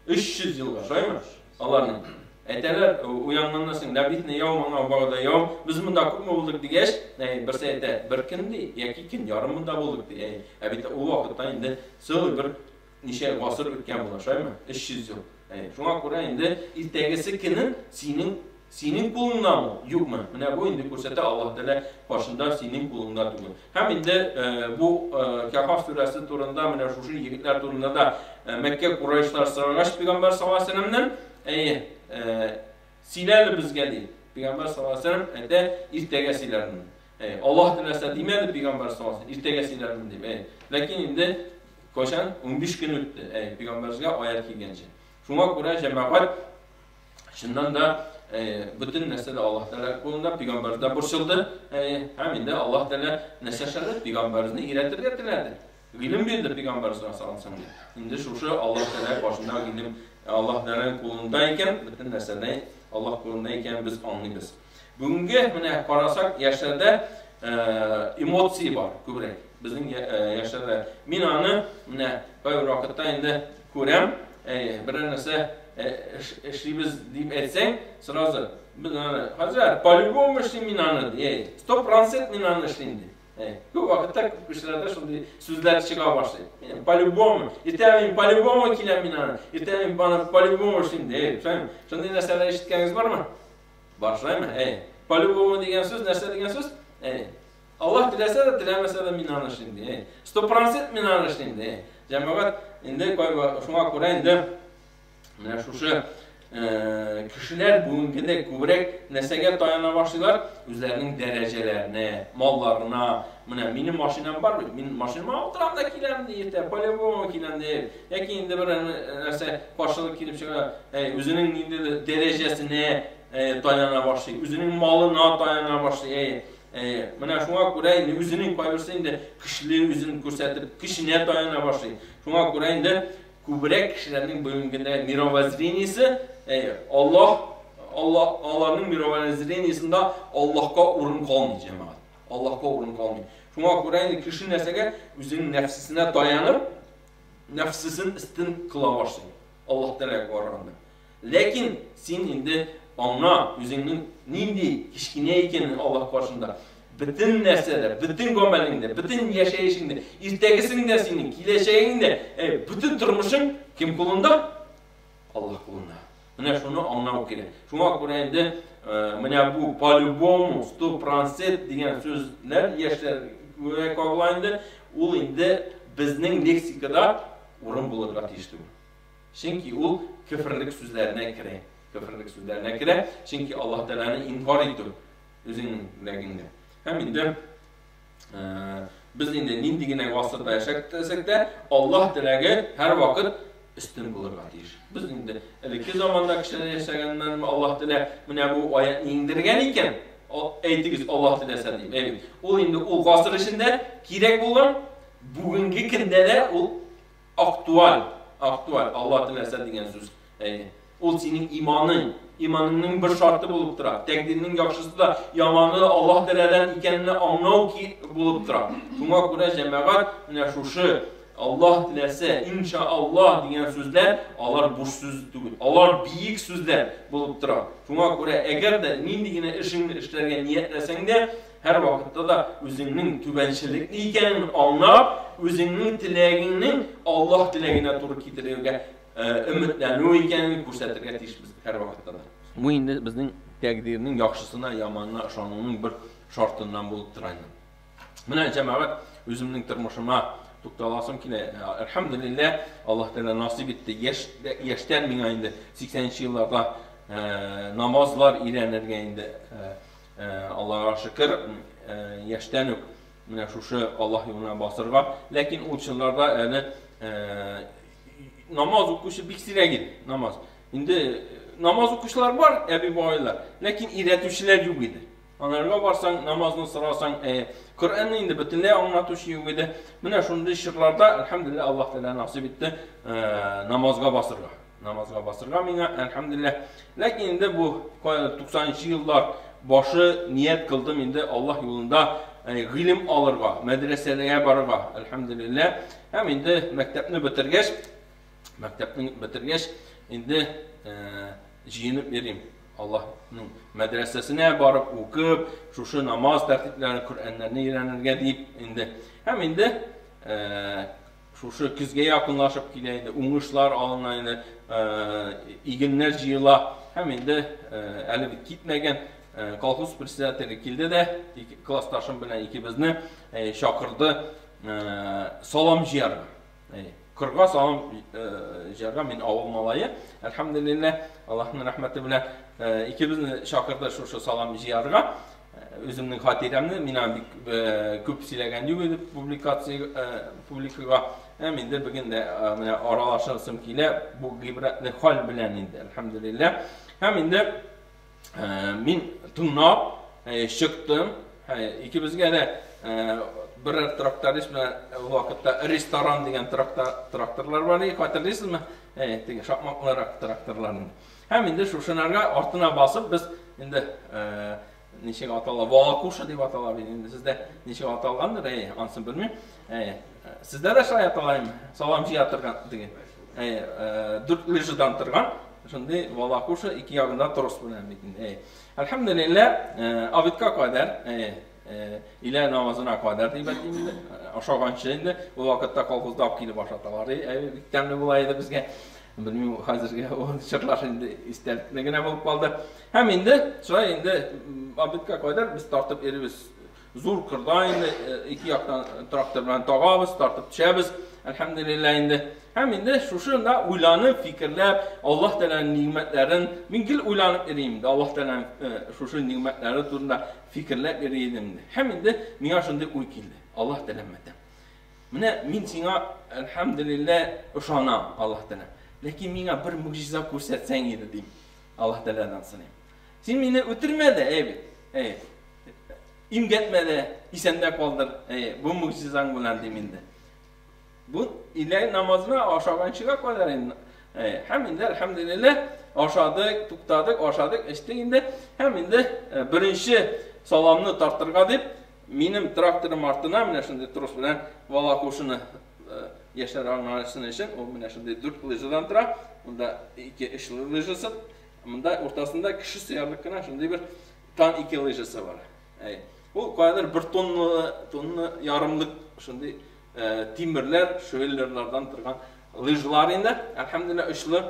300 елга, шулаймы? Аларның. Әйтәләр, уянганнан соң, ләбитне яум аңа багда яум. Без монда күпме булдык дигәч, берсе әйтә, бер көн ди, яки көн ярым монда булдык ди. Ә бит ул вакытта инде целый бер ничә гасыр үткән була, шулаймы? 300 ел. Шуңа күрә инде иртәгесе көнен синең кулыңдамы, юкмы? Менә бу инде күрсәтә Аллаһ Тәгалә каршында синең кулыңда түгел. Һәм инде бу Кәһаф сүрәсе турында, менә шушы егетләр турында да Мәккә курайшлар сорагач Пәйгамбәр саллаллаһу алейһи вәсәлләмнән, әйе, сөйлә әле безгә, ди. Пәйгамбәр саллаллаһу алейһи вәсәлләм әйтә, иртәгә сөйләрмен. Әйе, Аллаһ теләсә димәде Пәйгамбәр саллаллаһу алейһи вәсәлләм, иртәгә сөйләрмен дип. Әйе. Ләкин инде кайчан 15 көн үтте, әйе, Пәйгамбәребезгә аять килгәнче. Шуңа күрә, җәмәгать, чыннан да, бөтен нәрсә дә Аллаһ Тәгалә кулында, пәйгамбәр дә борчылды. Һәм инде Аллаһ Тәгалә нәрсә эшләде? Пәйгамбәрне өйрәтергә теләде. Гыйлем бирде пәйгамбәр саллаллаһу алейһи ва. Инде шушы Аллаһ Тәгалә башында гыйлем Аллаһ Тәгаләнең кулында икән, бөтен нәрсә Аллаһ кулында икән без аңлыйбыз. Бүгенге менә карасак, яшьләрдә эмоция бар күбрәк. Безнең яшьләрдә. Мин аны менә кайбер вакытта инде күрәм, бер нәрсә эшлибез дип әйтсәң, сразу без аны, хәзрәт, по-любому эшлим мин аны, ди. 100% мин аны эшлим ди. Күп вакытта күп кешеләрдә шундый сүзләр чыга башлый. По-любому, иртәгә мин по-любому киләм мин аны, иртәгә мин аны по-любому эшлим ди. Шундый нәрсәләр ишеткәнегез бармы? Бар, шулаймы? По-любому дигән сүз нәрсә дигән сүз? Аллаһ теләсә дә, теләмәсә дә мин аны эшлим ди. 100% мин аны эшлим ди. Җәмәгать инде шуңа күрә инде менә шушы кешеләр бүгенгедә күбрәк нәрсәгә таяна башлыйлар? Үзләренең дәрәҗәләренә, малларына. Менә минем машинам бар бит, мин машинама утырам да киләм ди, иртә по-любому киләм ди. Яки инде бер нәрсә каршылык килеп чыга, үзенең ниндидер дәрәҗәсенә таяна башлый, үзенең малына таяна башлый. Менә шуңа күрә инде үзенең кайберсе инде көчле үзен күрсәтеп, көченә таяна башлый. Шуңа күрә инде күбрәк кешеләрнең бүгенгедә мировоззрениесе, Аллаһ, Аллаһ, аларның мировоззрениесендә Аллаһка урын калмый, җәмәгать. Аллаһка урын калмый. Шуңа күрә инде кеше нәрсәгә үзенең нәфсесенә таянып, нәфсесен өстен кыла башлый. Аллаһ Тәгаләгә караганда. Ләкин син инде аңа үзеңнең нинди кечкенә икәнен Аллаһ каршында бөтен нәрсәдә, бөтен гамәлеңдә, бөтен яшәешеңдә, иртәгесең дә синең, киләчәгең дә, бөтен тормышың кем кулында? Аллаһ кулында. Менә шуны аңлау кирәк. Шуңа күрә инде менә бу по-любому 100% дигән сүзләр яшьләргә кагыла инде, ул инде безнең лексикада урын булырга тиеш түгел. Чөнки ул кеферлек сүзләренә керә. Кеферлек сүзләренә керә, чөнки Аллаһ Тәгаләне инкар итү үзеңлегеңдә. Һәм инде без инде нинди генә гасырда яшәсәк тә, Аллаһ теләге һәрвакыт өстен булырга тиеш. Без инде элекке заманда кешеләр яшәгәннән Аллаһ Тәгалә менә бу аятны иңдергән икән, әйтегез Аллаһ теләсә дип. Әйбит. Ул инде ул гасыр эчендә кирәк булган, бүгенге көндә дә ул актуаль, актуаль Аллаһ теләсә дигән сүз. Әйе. Ул синең иманың, иманыңның бер шарты булып тора. Тәкъдирнең яхшысы да, яманы да Аллаһ Тәгаләдән икәнен аңлау булып тора. Шуңа күрә җәмәгать менә шушы Аллаһ теләсә, иншааллаһ дигән сүзләр, алар буш сүз түгел. Алар биек сүзләр булып тора. Шуңа күрә әгәр дә нинди генә эшеңне эшләргә ниятләсәң дә, һәр вакытта да үзеңнең түбәнчелекле икәнен аңлап, үзеңнең теләгеңнең Аллаһ теләгенә туры китерергә өметләнү икәнен күрсәтергә тиешбез һәр вакытта да. Бу инде безнең тәкъдирнең яхшысына, яманына ышануның бер шартыннан булып тора инде. Менә җәмәгать, үземнең тормышыма тукталасым килә. Әлхәмдүлилләһ, Аллаһ Тәгалә насыйп итте. Яшь яшьтән миңа инде 80нче елларда намазлар өйрәнергә инде Аллаһка шөкер, яшьтән үк менә шушы Аллаһ юлына басырга. Ләкин ул чорларда әле намаз укучы бик сирәк иде, намаз. Инде намаз укучылар бар, әби-бабайлар, ләкин өйрәтүчеләр юк иде. Анарга барсаң, намазны сорасаң, Коръәнне инде бөтенләй аңлатучы юк иде. Менә шундый чорларда, әлхәмдүлилләһ, Аллаһ Тәгалә насыйп итте намазга басырга. Намазга басырга миңа, әлхәмдүлилләһ. Ләкин инде бу 90нчы еллар башы ният кылдым инде Аллаһ юлында гыйлем алырга, мәдрәсәгә барырга, әлхәмдүлилләһ. Һәм инде мәктәпне бетергәч, мәктәпне бетергәч, инде җыенып йөрим. Аллаһның мәдрәсәсенә барып укып, шушы намаз тәртипләрен, Коръәннәрне өйрәнергә дип инде. Һәм инде шушы көзгә якынлашып килә инде, уңышлар алына инде, игеннәр җыела. Һәм инде әле бит китмәгән колхоз председателе килде дә, классташым белән икебезне чакырды салам җыярга. Кырга салам җыярга, мин авыл малае, әлхәмдүлилләһ, Аллаһның рәхмәте белән икебезне чакырды шушы салам җыярга. Үземнең хатирәмне мин аны бик күп сөйләгән юк иде публикация публикага. Һәм инде бүген дә менә аралашасым килә бу гыйбрәтле хәл белән инде, әлхәмдүлилләһ. Һәм инде мин тыңлап чыктым. Икебезгә дә Берәр тракторист белән ул вакытта ресторан дигән тракторлар бар иде, хәтерлисезме? Теге шакмаклырак тракторлар. Һәм инде шушынарга артына басып без инде ничек атала, волокуша дип атала бит инде, сездә ничек аталгандыр, анысын белмим. Сездә дә шулай атала, салам җыя торган теге. Дүрт лыжадан торган шундый волокуша, ике ягында трос белән бит инде. Әлхәмдүлилләһ, обедка кадәр, илә намазына кадәр дип әйтим инде, ашаганчы инде, ул вакытта колхозда алып килеп ашаталар. Бик тәмле була иде безгә. Белмим, хәзерге ул чорлар инде истәлекле генә булып калды. Һәм инде шулай инде обедка кадәр без тартып йөрибез. Зур кырда инде ике яктан трактор белән тагабыз, тартып төшәбез. Әлхәмдүлилләһ инде. Һәм инде шушында уйланып, фикерләп, Аллаһ Тәгаләнең нигъмәтләрен мин гел уйланып йөрим инде. Аллаһ Тәгаләнең шушы нигъмәтләре турында фикерләп йөри идем инде. Һәм инде миңа шундый уй килде. Аллаһ Тәгалә мәтәм. Менә мин сиңа әлхәмдүлилләһ ышанам, Аллаһ Тәгалә. Ләкин миңа бер мөгъҗиза күрсәтсәң иде дим. Аллаһ Тәгаләдән сорыйм. Син мине үтермә дә, әй бит. Әй. Имгәтмә дә, исәндә калдыр. Әй, бу мөгъҗизаң белән дим инде. Бу илә намазына ашаганчыга кадәр инде. Һәм инде әлхәмдүлилләһ ашадык, туктадык, ашадык, эчтек инде. Һәм инде беренче саламны тартырга дип минем тракторым артына менә шундый трос белән волокушаны яшьләр аңласын өчен, ул менә шундый дүрт лыжадан тора. Монда ике өч лыжасы, монда уртасында кеше сыярлык кына шундый бер тан ике лыжасы бар. Ул каядыр бер тонна, тонна ярымлык шундый тимерләр, швеллерлардан торган лыжалар инде. Әлхәмдүлилләһ, очлы.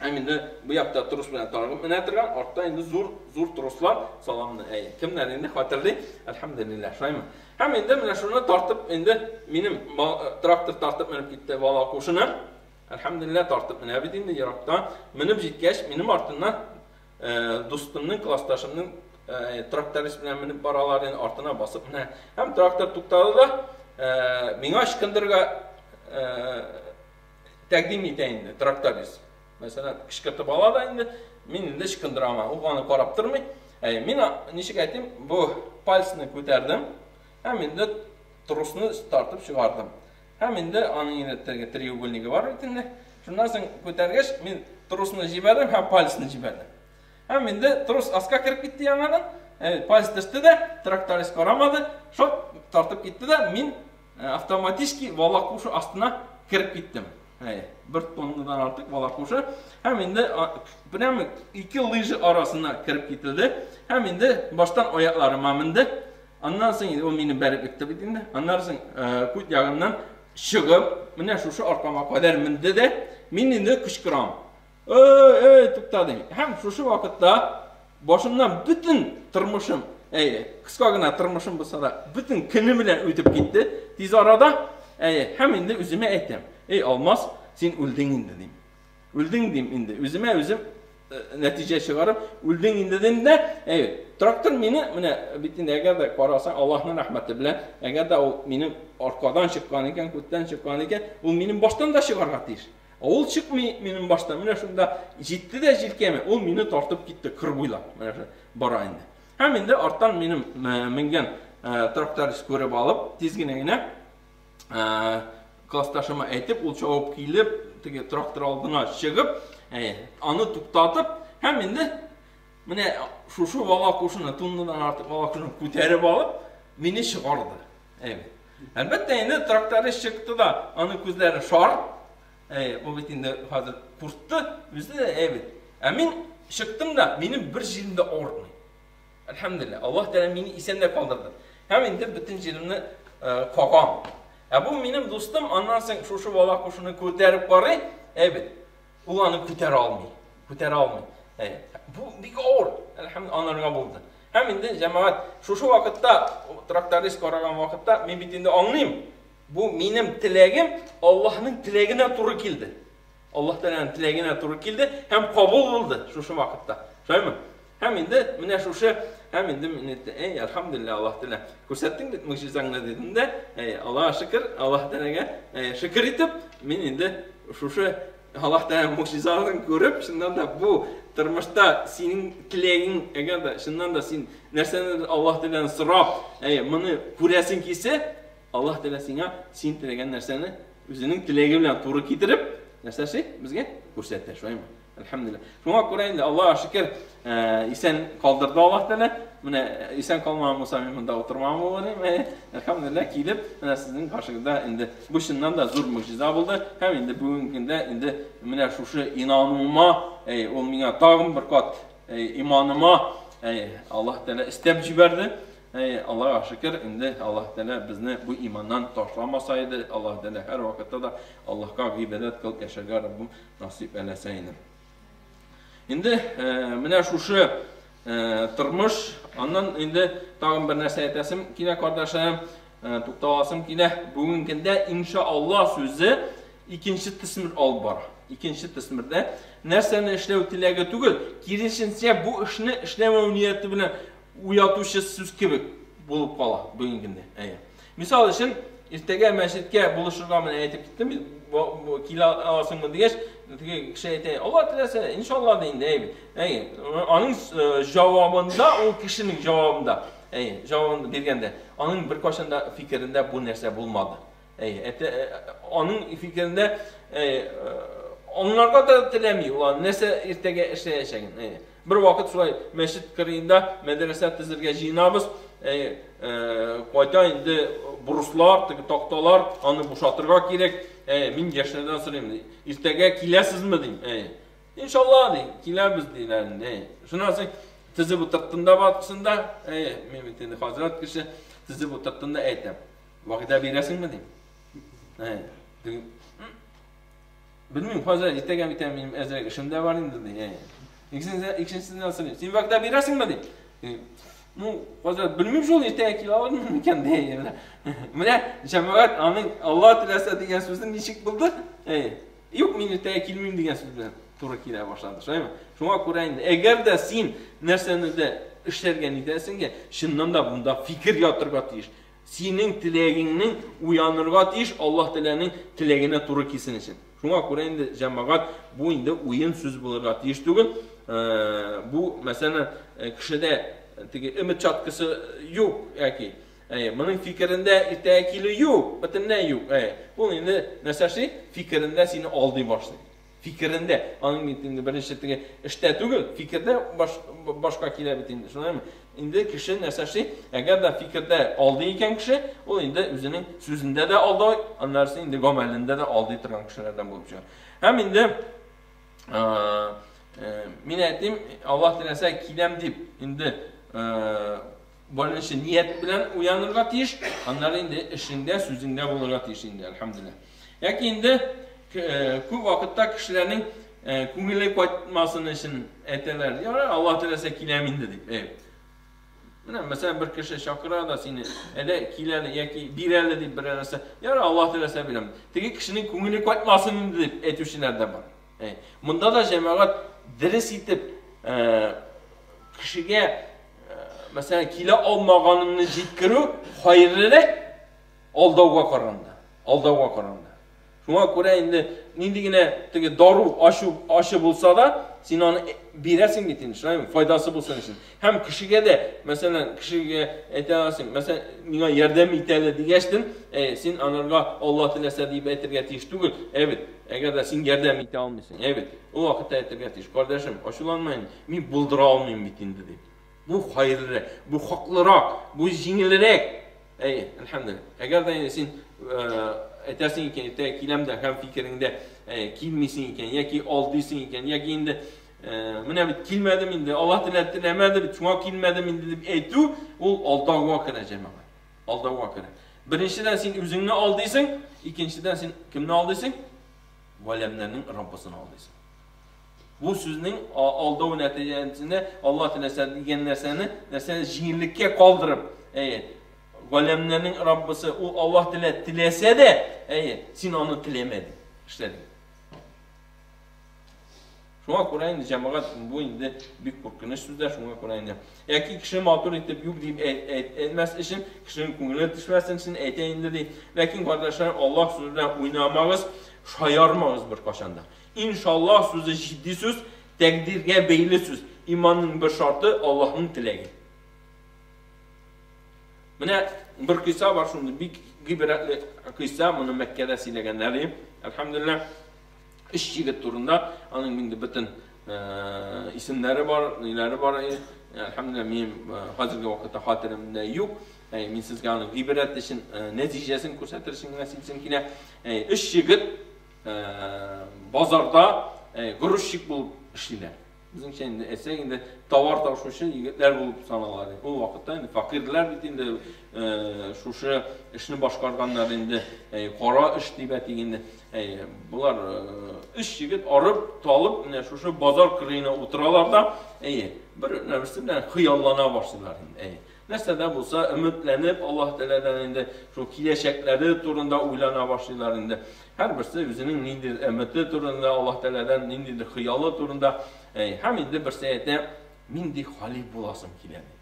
Һәм инде бу якта трос белән тагып менә торган, артта инде зур, зур трослар саламны. Әй, кемнәр инде хәтерли? Әлхәмдүлилләһ, шулаймы? Һәм инде менә шуны тартып инде минем трактор тартып менеп китте волокушаны. Әлхәмдүлилләһ, тартып менә бит инде ерактан. Менеп җиткәч, минем артыннан дустымның, классташымның тракторист белән менеп баралар инде, артына басып менә. Һәм трактор туктады да, миңа ычкындырырга тәкъдим итә инде тракторист. Мәсәлән, кычкыртып ала да инде, мин инде ычкындырам. Ул аны карап тормый. Мин ничек әйтим, бу пальцны күтәрдем һәм инде тросны тартып чыгардым. Һәм инде аның инде теге треугольнигы бар бит инде. Шуннан соң күтәргәч, мин тросны җибәрдем һәм пальцны җибәрдем. Һәм инде трос аска кереп китте яңадан. Пальц төште дә, тракторист карамады, шоп тартып китте дә, мин автоматически волокуша астына кереп киттем. Бер тоннадан артык волокуша. Һәм инде прямо ике лыжа арасына кереп кителде. Һәм инде баштан аякларыма менде. Аннан соң инде ул мине бәреп екты бит инде. Аннан соң күт ягыннан чыгып, менә шушы аркама кадәр менде дә, мин инде кычкырам. Эй, эй, тукта дим. Һәм шушы вакытта башымнан бөтен тормышым, әй, кыска гына тормышым булса да, бөтен көне белән үтеп китте тиз арада. Әй, һәм инде үземә әйтәм: "Эй, Алмаз, син үлдең инде", дим. Үлдең дим инде. Үземә үзем нәтиҗә чыгарып, үлдең инде дим дә, әй, трактор мине менә бит инде, әгәр дә карасаң, Аллаһның рәхмәте белән, әгәр дә ул минем аркадан чыккан икән, күттән чыккан икән, ул минем баштан да чыгарга тиеш. Ул чыкмый минем баштан. Менә шунда җитте дә җилкәмә, ул мине тартып китте кыр буйлап. Менә шул бара инде. Һәм инде арттан минем менгән тракторист күреп алып, тиз генә генә классташыма әйтеп, ул чабып килеп, теге трактор алдына чыгып, аны туктатып, һәм инде менә шушы волокушаны, тоннадан артык волокушаны күтәреп алып, мине чыгарды. Әйбәт. Әлбәттә, инде тракторист чыкты да, аның күзләре шар. Ул бит инде хәзер куркты, үзе дә әйбәт. Ә мин чыктым да, минем бер җирем дә авыртмый. Әлхәмдүлилләһ, Аллаһ Тәгалә мине исән дә калдырды. Һәм инде бөтен җиремне кагам. Ә бу минем дустым, аннан соң шушы волокушаны күтәреп карый, әйбәт. Ул аны күтәрә алмый. Күтәрә алмый. Бу бик авыр, әлхәмдүлилләһ, анарга булды. Һәм инде җәмәгать шушы вакытта тракторист караган вакытта мин бит инде аңлыйм. Бу минем теләгем Аллаһның теләгенә туры килде. Аллаһ Тәгаләнең теләгенә туры килде һәм кабул булды шушы вакытта. Шулаймы? Һәм инде менә шушы, һәм инде мин әйттем, эй, әлхәмдүлилләһ, Аллаһ Тәгалә, күрсәттең бит могҗизаңны дидем дә, эй, Аллаһка шөкер, Аллаһ Тәгаләгә шөкер итеп, мин инде шушы Аллаһ Тәгалә могҗизасын күреп, чыннан да бу тормышта синең теләгең, әгәр дә чыннан да син нәрсәнедер Аллаһ Тәгаләдән сорап, әй, моны күрәсең килсә, Аллаһ Тәгалә сиңа син теләгән нәрсәне үзенең теләге белән туры китереп, нәрсә эшли? Безгә күрсәтә, шулаймы? Әлхәмдүлилләһ. Шуңа күрә инде Аллаһ шөкер, исән калдырды Аллаһ Тәгалә. Менә исән калмаган булса, мин монда утырмаган булыр идем. Әлхәмдүлилләһ, килеп, менә сезнең каршыгызда инде бу чыннан да зур могҗиза булды. Һәм инде бүгенге көндә инде менә шушы инануыма, ул миңа тагын бер кат иманыма Аллаһ Тәгалә өстәп җибәрде. Аллаһка шөкер, инде Аллаһ Тәгалә безне бу иманнан ташламаса иде. Аллаһ Тәгалә һәр вакытта да Аллаһка гыйбадәт кылып яшәргә Раббым насыйп әйләсә инде. Инде менә шушы тормыш, аннан инде тагын бер нәрсә әйтәсем килә, кардәшләрем, тукталасым килә. Бүгенге көндә иншаллаһ сүзе икенче төсмер алып бара. Икенче төсмердә нәрсәне эшләү теләге түгел, киресенчә бу эшне эшләмәү нияте белән уятучы сүз кебек булып кала бүгенге көндә. Әйе. Мисал өчен, иртәгә мәчеткә булышырга менә әйтеп киттем бит, килә аласыңмы дигәч, теге кеше әйтә, Алла теләсә, иншалла ди инде, әйе. Әйе. Аның җавабында, ул кешенең җавабында, әйе, җавабын биргәндә, аның беркайчан да фикерендә бу нәрсә булмады. Әйе, әйтә, аның фикерендә, әйе, аңларга да теләми ул аны нәрсә иртәгә эшләячәген. Әйе. Бер вакыт шулай мәчет кырыенда мәдрәсә төзергә җыенабыз. Әйе, кайта инде бруслар, теге такталар, аны бушатырга кирәк. Әйе, мин яшьләрдән сорыйм, иртәгә киләсезме дим. Әйе. Иншалла ди, киләбез диләр инде. Әйе. Шуннан соң төзеп утырттым да барысын да. Әйе, мин бит инде хәзрәт кеше, төзеп утырттым да әйтәм. Вәгъдә бирәсеңме дим. Әйе. Белмим, хәзер иртәгә бит минем әзрәк эшем дә бар инде ди. Әйе. Икенчесеннән сорыйм. Син вәгъдә бирәсеңме ди. Ну, хәзер белмим шул иртәгә килә алырмын микән ди. Менә җәмәгать аның Алла теләсә дигән сүзе ничек булды? Әйе. Юк, мин иртәгә килмим дигән сүз белән туры килә башлады. Шулаймы? Шуңа күрә инде, әгәр дә син нәрсәне дә эшләргә нитәсең, чыннан да бунда фикер ятырга тиеш. Синең теләгеңнең уянырга тиеш, Аллаһ Тәгаләнең теләгенә туры килсен өчен. Шуңа күрә инде җәмәгать бу инде уен сүз булырга тиеш түгел. Бу, мәсәлән, кешедә теге өмет чаткысы юк яки әйе, моның фикерендә иртәгә килү юк, бөтенләй юк. Әйе, ул инде нәрсә эшли? Фикерендә сине алдый башлый. Фикерендә, аның бит инде беренче теге эштә түгел, фикердә баш, башка килә бит инде. Шулаймы? Инде кеше нәрсә эшли? Әгәр дә фикердә алдый икән кеше, ул инде үзенең сүзендә дә алдый, аннары инде гамәлендә дә алдый торган кешеләрдән булып чыга. Һәм инде мин әйтим, Аллаһ теләсә киләм дип, инде беренче ният белән уянырга тиеш, аннары инде эшеңдә, сүзеңдә булырга тиеш инде, әлхәмдүлилләһ. Яки инде күп вакытта кешеләрнең күңеле кайтмасын өчен әйтәләр, ярар, Аллаһ теләсә киләм инде дип. Менә, мәсәлән, бер кеше чакыра да сине, әйдә кил әле яки бир әле дип берәр нәрсә. Ярар, Аллаһ теләсә бирәм. Теге кешенең күңеле кайтмасын инде дип әйтүчеләр дә бар. Монда да җәмәгать дөрес итеп кешегә, мәсәлән, килә алмаганыңны җиткерү хәерлерәк алдауга караганда. Алдауга караганда. Шуңа күрә инде нинди генә теге дару ачу ачы булса да, син аны бирәсең бит инде, шулаймы? Файдасы булсын өчен. Һәм кешегә дә, мәсәлән, кешегә әйтә аласың, мәсәлән, миңа ярдәм ит әле дигәчтен, син анарга Алла теләсә дип әйтергә тиеш түгел. Әй бит, әгәр дә син ярдәм итә алмыйсың, әй бит, ул вакытта әйтергә тиеш, кардәшем, ачуланма инде, мин булдыра алмыйм бит инде дип. Бу хәерлерәк, бу хаклырак, бу җиңелрәк. Әй, әлхәмдүлилләһ. Әгәр дә инде син әйтәсең икән, иртәгә киләм дә һәм фикереңдә килмисең икән, яки алдыйсың икән, яки инде менә бит килмәдем инде, Аллаһ теләде, теләмәде бит, шуңа килмәдем инде дип әйтү, ул алдауга керә, җәмәгать. Алдауга керә. Беренчедән син үзеңне алдыйсың, икенчедән син кемне алдыйсың? Галәмнәрнең Раббысын алдыйсың. Бу сүзнең алдау нәтиҗәсендә Аллаһ теләсә дигән нәрсәне, нәрсәне җиңеллеккә калдырып, әйе, галәмнәрнең Раббысы, ул Аллаһ телә, теләсә дә, әйе, син аны теләмәдең, эшләдең. Шуңа күрә инде җәмәгать бу инде бик куркыныч сүзләр, шуңа күрә инде. Яки кеше матур итеп юк дип әйтмәс өчен, кешенең күңеле төшмәсен өчен әйтә инде ди. Ләкин кардәшләр, Аллаһ сүзе белән уйнамагыз, шаярмагыз беркайчан да. Иншаллаһ сүзе җитди сүз, тәкъдиргә бәйле сүз. Иманның бер шарты Аллаһның теләге. Менә бер кыйса бар, шундый бик гыйбрәтле кыйса, моны Мәккәдә сөйләгәннәр. Әлхәмдүлилләһ, өч егет турында, аның инде бөтен исемнәре бар, ниләре бар. Әлхәмдүлилләһ, минем хәзерге вакытта хәтеремдә юк. Мин сезгә аның гыйбрәт өчен нәтиҗәсен күрсәтер өчен генә сөйлисем килә. Өч егет базарда грузчик булып эшлиләр. Безнеңчә инде әйтсәк, инде товар ташучы егетләр булып санала. Ул вакытта инде факирләр бит инде шушы эшне башкарганнар инде, кара эш дип әйтик инде. Болар өч егет арып, талып, менә шушы базар кырыена утыралар да, бер нәрсә белән хыяллана башлыйлар инде. Нәрсә дә булса өметләнеп, Аллаһ Тәгаләдән инде шул киләчәкләре турында уйлана башлыйлар инде. Һәрберсе үзенең ниндидер өмете турында, Аллаһ Тәгаләдән ниндидер хыялы турында. Һәм инде берсе әйтә, мин ди халиф буласым килә ди.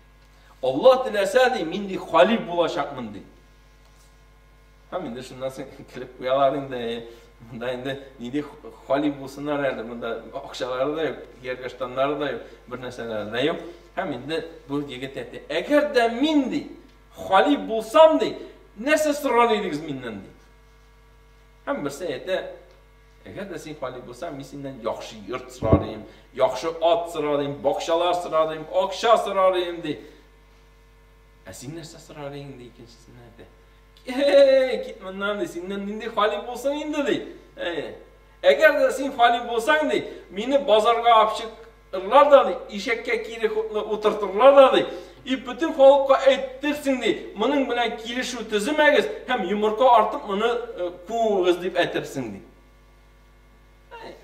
Аллаһ теләсә ди, мин ди халиф булачакмын ди. Һәм инде шуннан соң килеп куялар инде. Монда инде нинди халиф булсыннар әле, монда акчалары да юк, кияргә штаннары да юк, бер нәрсәләре дә юк. Һәм инде бу егет әйтә, әгәр дә мин ди, халиф булсам ди, нәрсә сорар идегез миннән ди. Һәм берсе әйтә, әгәр дә син халиф булсаң, мин синнән яхшы йорт сорар идем, яхшы ат сорар идем, бакчалар сорар идем, акча сорар идем ди. Ә син нәрсә сорар идең ди, икенчесенә әйтә. Эй, кит моннан ди, синнән нинди халиф булсын инде ди. Әгәр дә син халиф булсаң ди, мине базарга алып чыгырлар да ди, ишәккә кире хутлы утыртырлар да ди. И бөтен халыкка әйттерсең ди, моның белән килешү төземәгез һәм йомырка артып моны куыгыз дип әйтерсең ди.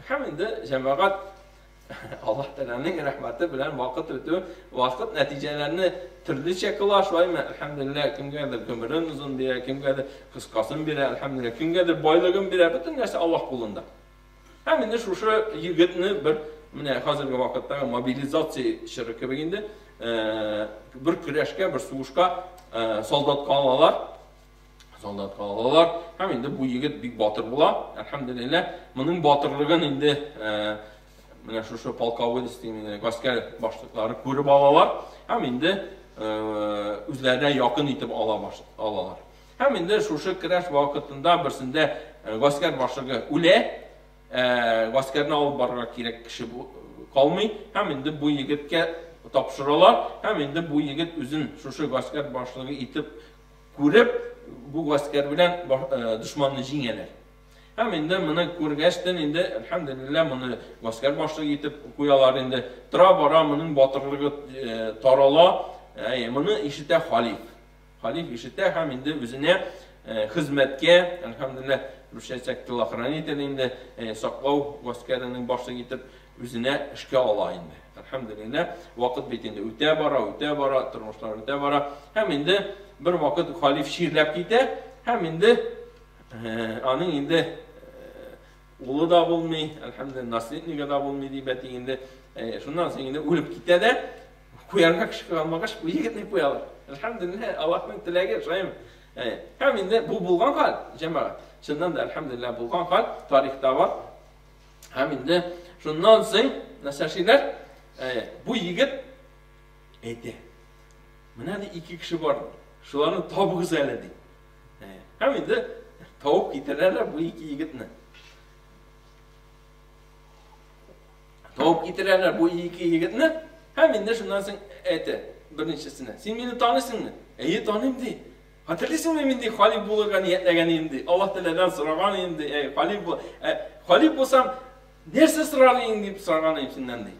Һәм инде җәмәгать Аллаһ Тәгаләнең рәхмәте белән вакыт үтү, вакыт нәтиҗәләрне төрлечә кыла, шулаймы? Әлхәмдүлилләһ, кемгәдер гомерен озын бирә, кемгәдер кыскасын бирә, әлхәмдүлилләһ, кемгәдер байлыгын бирә, бөтен нәрсә Аллаһ кулында. Һәм инде шушы егетне бер менә хәзерге вакыттагы мобилизация чоры кебек инде, бер көрәшкә, бер сугышка солдатка алалар. Солдатка алалар. Һәм инде бу егет бик батыр була. Әлхәмдүлилләһ, моның батырлыгын инде менә шушы полководец дигән гаскәр башлыклары күреп алалар һәм инде үзләренә якын итеп ала алалар. Һәм инде шушы көрәш вакытында берсендә гаскәр башлыгы үлә, гаскәрне алып барырга кирәк кеше калмый һәм инде бу егеткә тапшыралар һәм инде бу егет үзен шушы гаскәр башлыгы итеп күреп, бу гаскәр белән дошманны җиңәләр. Һәм инде моны күргәчтен инде, әлхәмдүлилләһ, моны гаскәр башлыгы итеп куялар инде. Тора-бара моның батырлыгы тарала. Моны ишетә халиф. Халиф ишетә һәм инде үзенә хезмәткә, әлхәмдүлилләһ, русча әйтсәк, телохранитель инде, саклау гаскәренең башлыгы итеп үзенә эшкә ала инде. Әлхәмдүлилләһ, вакыт бит инде үтә бара, үтә бара, тормышлар үтә бара. Һәм инде бер вакыт халиф чирләп китә, һәм инде аның инде улы да булмый, әлхәмдүлилләһ, наследнигы да булмый дип әйтик инде. Шуннан соң инде үлеп китә дә, куярга кеше калмагач, бу егетне куялар. Әлхәмдүлилләһ, Аллаһның теләге, шулаймы? Һәм инде бу булган хәл, җәмәгать. Чыннан да әлхәмдүлилләһ булган хәл, тарихта бар. Һәм инде шуннан соң нәрсә эшлиләр? Бу егет әйтә. Менә ди ике кеше бар. Шуларны табыгыз әле ди. Һәм инде табып китерәләр бу ике егетне. Табып китерәләр бу ике егетне. Һәм инде шуннан соң әйтә беренчесенә. Син мине таныйсыңмы? Әйе, таныйм ди. Хәтерлисеңме, мин ди халиф булырга ниятләгән идем ди. Аллаһ Тәгаләдән сораган идем ди. Әй, халиф бул. Халиф булсам, нәрсә сорар идең дип сораган идем синнән ди.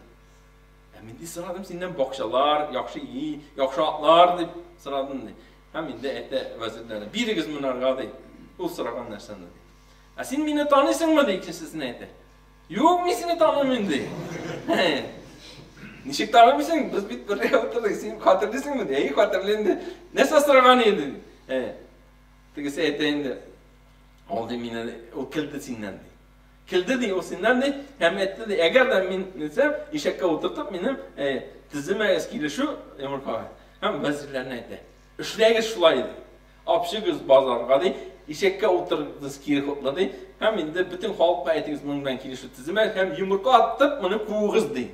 Ә мин ди сорадым синнән бакчалар, яхшы өй, яхшы атлар дип сорадым ди. Һәм инде әйтә вәзирләре, бирегез монарга ди. Ул сораган нәрсәне ди. Ә син мине таныйсыңмы ди, икенчесенә әйтә. Юк, мин сине танымыйм ди. Ничек танымыйсың? Без бит бергә утырдык. Син хәтерлисеңме? Әй, хәтерлим ди. Нәрсә сораган иде? Тегесе әйтә инде. Ул ди мине, ул килде синнән ди. Килде ди, ул синнән ди, һәм әйтте ди, әгәр дә мин нисәм, ишәккә утыртып минем теземә килешү йомыркага. Һәм вәзирләренә әйтә. Эшләгез шулай ди. Апчыгыз базарга ди, ишәккә утырдыгыз кире хотлы ди, һәм инде бөтен халыкка әйтегез моның белән килешү төземәгез һәм йомырка аттып моны куыгыз ди.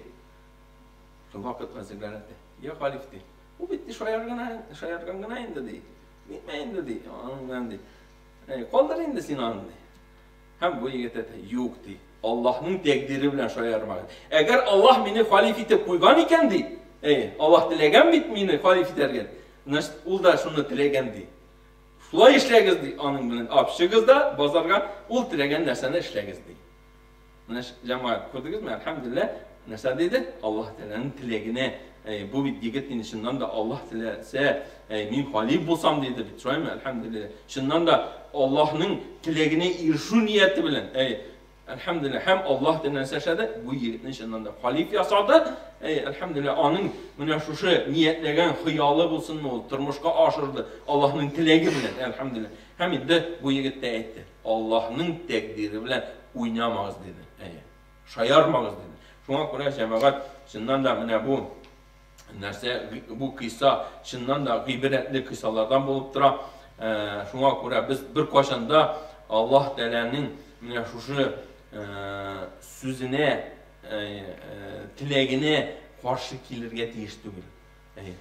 Шул вакыт вәзирләр әйтә, я халиф ди, ул бит ди шаярган гына, шаярган гына инде ди. Нитмә инде, ди, аның белән, ди. Калдыр инде син аны, ди. Һәм бу егет әйтә, юк, ди, Аллаһның тәкъдире белән шаярмагыз. Әгәр Аллаһ мине халиф итеп куйган икән, ди, Аллаһ теләгән бит мине халиф итәргә, значит, ул да шуны теләгән, ди. Шулай эшләгез, ди, аның белән апчыгыз да базарга, ул теләгән нәрсәне эшләгез, ди. Менә җәмәгать, күрдегезме, әлхәмдүлилләһ, нәрсә диде? Аллаһ Тәгаләнең теләгенә, бу бит егет инде чыннан да Аллаһ теләсә, мин халиф булсам диде бит, шулаймы? Әлхәмдүлилләһ. Чыннан да Аллаһның теләгенә ирешү нияте белән, әлхәмдүлилләһ, һәм Аллаһ Тәгалә нәрсә эшләде? Бу егетне чыннан да халиф ясады. Әлхәмдүлилләһ, аның менә шушы ниятләгән хыялы булсынмы ул, тормышка ашырды Аллаһның теләге белән, әлхәмдүлилләһ. Һәм инде бу егет тә әйтте. Аллаһның тәкъдире белән уйнамагыз, диде. Әйе. Шаярмагыз, диде. Шуңа күрә җәмәгать, чыннан да менә бу нәрсә, бу кыйса чыннан да гыйбрәтле кыйсалардан булып тора. Шуңа күрә без беркайчан да Аллаһ Тәгаләнең менә шушы сүзенә, теләгенә каршы килергә тиеш түгел.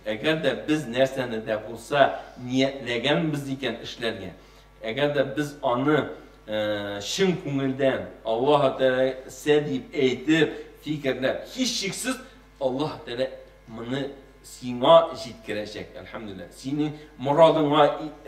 Әгәр дә без нәрсәне дә булса ниятләгәнбез икән эшләргә, әгәр дә без аны чын күңелдән Аллаһ Тәгалә дип әйтеп, фикерләп, һичшиксез Аллаһ Тәгалә моны сиңа җиткерәчәк, әлхәмдүлилләһ. Синең морадыңа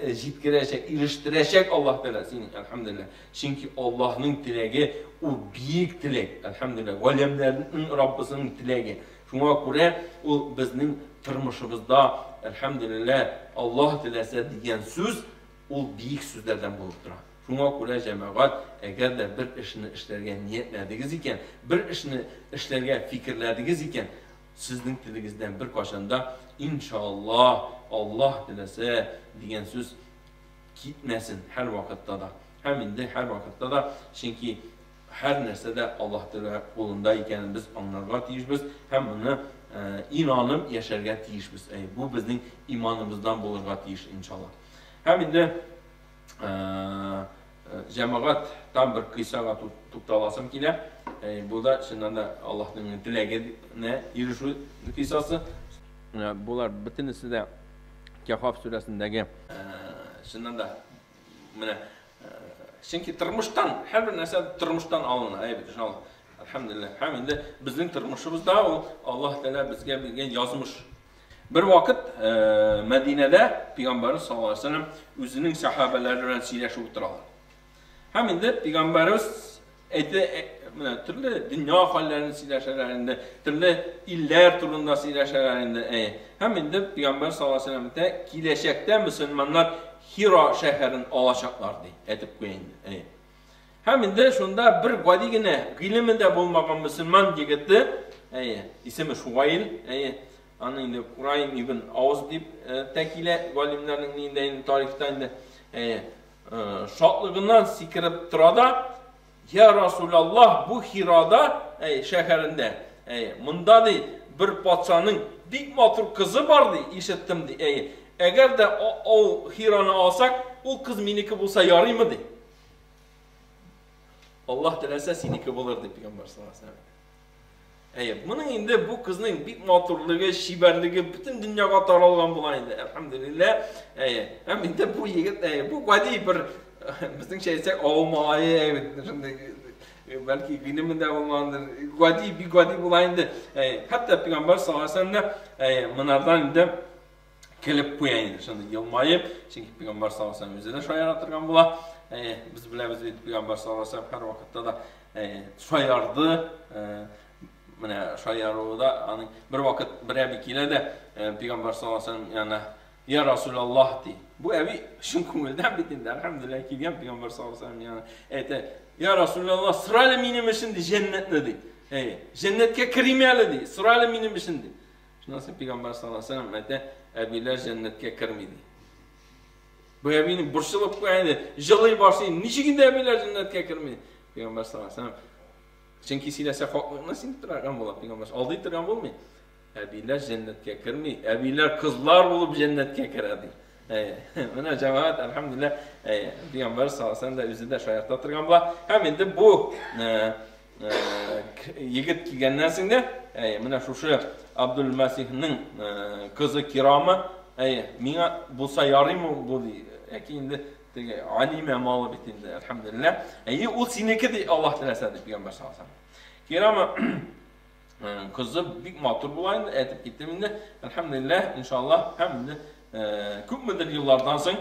җиткерәчәк, ирештерәчәк Аллаһ Тәгалә сине, әлхәмдүлилләһ. Чөнки Аллаһның теләге ул биек теләк, әлхәмдүлилләһ. Галәмнәрнең Раббысының теләге. Шуңа күрә ул безнең тормышыбызда, әлхәмдүлилләһ, Аллаһ теләсә дигән сүз, ул биек сүзләрдән булып тора. Шуңа күрә, җәмәгать, әгәр дә бер эшне эшләргә ниятләдегез икән, бер эшне эшләргә фикерләдегез икән, сезнең телегездән беркайчан да иншаллаһ, Аллаһ теләсә дигән сүз китмәсен һәрвакытта да. Һәм инде һәрвакытта да, чөнки Һәр нәрсә дә Аллаһ Тәгалә кулында икәнен без аңларга тиешбез һәм моны инанып яшәргә тиешбез. Әйе, бу безнең иманыбыздан булырга тиеш, иншалла. Һәм инде җәмәгать там бер кыйсага тукталасым килә. Бу да чыннан да Аллаһның теләгенә ирешү кыйсасы. Менә болар бөтенесе дә Кәһаф сүрәсендәге чыннан да менә Чөнки тормыштан, һәрбер нәрсә тормыштан алына, әйбәт, иншалла. Әлхәмдүлилләһ. Һәм инде безнең тормышыбызда ул Аллаһ Тәгалә безгә биргән язмыш. Бер вакыт Мәдинәдә Пәйгамбәрбез саллаллаһу алейһи вәсәлләм үзенең сәхабәләре белән сөйләшеп утыралар. Һәм инде Пәйгамбәрбез әйтә, менә төрле дөнья хәлләрен сөйләшәләр инде, төрле илләр турында сөйләшәләр инде. Әйе. Һәм инде Пәйгамбәр саллаллаһу алейһи вәсәлләм әйтә, киләчәктә мөселманнар Хира шәһәрен алачаклар ди, әйтеп куя инде. Әйе. Һәм инде шунда бер гади генә гыйлеме дә булмаган мөселман егете, әйе, исеме Шугаил, әйе, аны инде Кураим ибн Ауз дип тә килә галимнәрнең инде инде тарихта инде, әйе, шатлыгыннан сикереп тора да, Я Расулаллаһ, бу Хирада, әй, шәһәрендә, әй, монда ди, бер патшаның бик матур кызы бар ди, ишеттем ди, әй, әгәр дә ул Хираны алсак, ул кыз минеке булса ярыймы ди. Аллаһ теләсә синеке булыр ди пәйгамбәр саллаллаһу алейһи вәсәлләм. Әйе, моның инде бу кызның бик матурлыгы, чибәрлеге бөтен дөньяга таралган була инде, әлхәмдүлилләһ. Әйе, һәм инде бу егет, әйе, бу гади бер безнеңчә әйтсәк, авыл малае, әйе, шундый бәлки гыйлеме дә булмагандыр, гади, бик гади була инде. Әйе, хәтта пәйгамбәр саллаллаһу алейһи вәсәлләм дә, әйе, монардан инде көлеп куя инде, шундый елмаеп, чөнки пәйгамбәр саллаллаһу алейһи вәсәлләм үзе дә шаяра торган була. Әйе, без беләбез бит, пәйгамбәр саллаллаһу алейһи вәсәлләм һәрвакытта да шаярды. Менә шаяруы да аның бер вакыт бер әби килә дә пәйгамбәр саллаллаһу алейһи вәсәлләм янына, "Я Расулаллаһ" ди. Бу әби чын күңелдән бит инде, әлхәмдүлилләһ, килгән пәйгамбәр саллаллаһу алейһи вәсәлләм янына. Әйтә, "Я Расулаллаһ, сора әле минем өчен ди җәннәтне" ди. Әйе, җәннәткә керим әле ди, сора әле минем өчен ди. Шуннан соң пәйгамбәр саллаллаһу алейһи вәсәлләм әйтә, әбиләр җәннәткә керми ди. Бу әбине борчылып куя инде, җылый башлый. Ничек инде әбиләр җәннәткә керми? Пәйгамбәр саллаллаһу алейһи вәсәлләм чөнки сөйләсә хаклыкны сөйләп торган була, пәйгамбәр алдый торган булмый. Әбиләр җәннәткә керми, әбиләр кызлар булып җәннәткә керә ди. Менә җәмәгать, әлхәмдүлилләһ, пәйгамбәр саллаллаһу алейһи вәсәлләм дә үзе дә шаярта торган була. Һәм инде бу егет килгәннән соң дә, менә шушы Абдул Масихның кызы Кирама, Әйе, миңа булса ярыймы бу ди. Яки инде теге алимә малы бит инде, әлхәмдүлилләһ. Әйе, ул синеке ди, Аллаһ теләсә ди пәйгамбәр саллаллаһу алейһи вәсәлләм. Кирама кызы бик матур була инде, әйтеп киттем инде. Әлхәмдүлилләһ, иншаллаһ, һәм инде күпмедер еллардан соң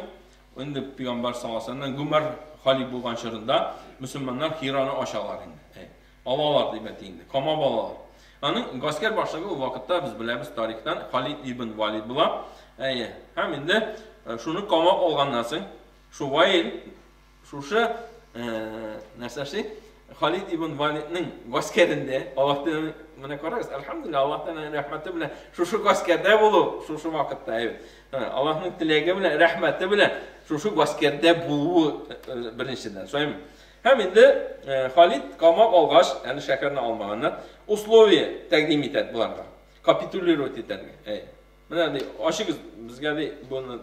инде пәйгамбәр саллаллаһу алейһи вәсәлләмнән Гомәр халиф булган чорында мөселманнар Хираны ачалар инде. Алалар дип әйтик инде, камап алалар. Аның гаскәр башлыгы ул вакытта без беләбез тарихтан Халид ибн Валид була. Әйе. Һәм инде шуны камап алганнан соң Шувайл шушы нәрсә эшли? Халид ибн Валидның гаскәрендә Аллаһ Тәгалә менә карагыз, әлхәмдүлилләһ, Аллаһ Тәгаләнең рәхмәте белән шушы гаскәрдә булу, шушы вакытта, әйе. Аллаһның теләге белән, рәхмәте белән шушы гаскәрдә булуы беренчедән. Шулаймы? Һәм инде Халид камап алгач, әле шәһәрне алмаганнар, условие тәкъдим итә боларга. Капитулировать итәргә. Әй. Менә ди, ачыгыз безгә ди, буны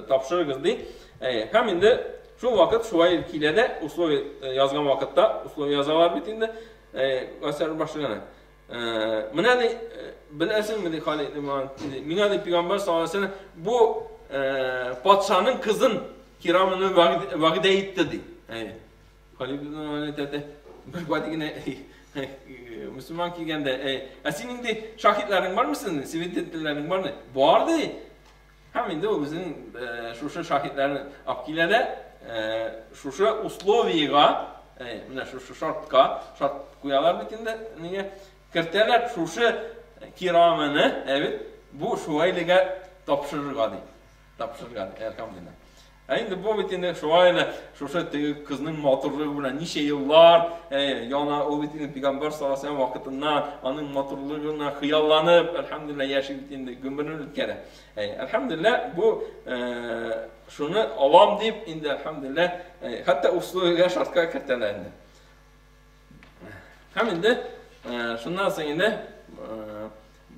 тапшырыгыз ди. Әй. Һәм инде шул вакыт шулай килә дә, условие язган вакытта, условие язалар бит инде. Әй, гаскәр башлыгына. Менә ди, беләсеңме ди Халид, миңа ди пәйгамбәр саллаллаһу алейһи вәсәлләм бу патшаның кызын Кирамны вәгъдә итте ди. Әйе. Халид ибн Валид әйтә, бер гади генә мөселман килгәндә, ә синең ди шаһитларың бармы синең, свидетельләрең бармы? Бар ди. Һәм инде ул үзенең шушы шаһитләрен алып килә дә, шушы условиега, менә шушы шартка, шарт куялар бит инде, нигә кертәләр шушы кирамны, әйбит, бу шуайлыга тапшырырга ди. Тапшырган, әлхәмдүлилләһ. Ә инде бу бит инде шулай да шушы теге кызның матурлыгы белән ничә еллар яна ул бит инде пәйгамбәр саллаллаһу алейһи вакытыннан аның матурлыгына хыялланып, әлхәмдүлилләһ, яши бит инде, гомерен үткәрә. Әлхәмдүлилләһ, бу шуны алам дип инде әлхәмдүлилләһ, хәтта условиягә шартка кертәләр инде. Һәм инде шуннан соң инде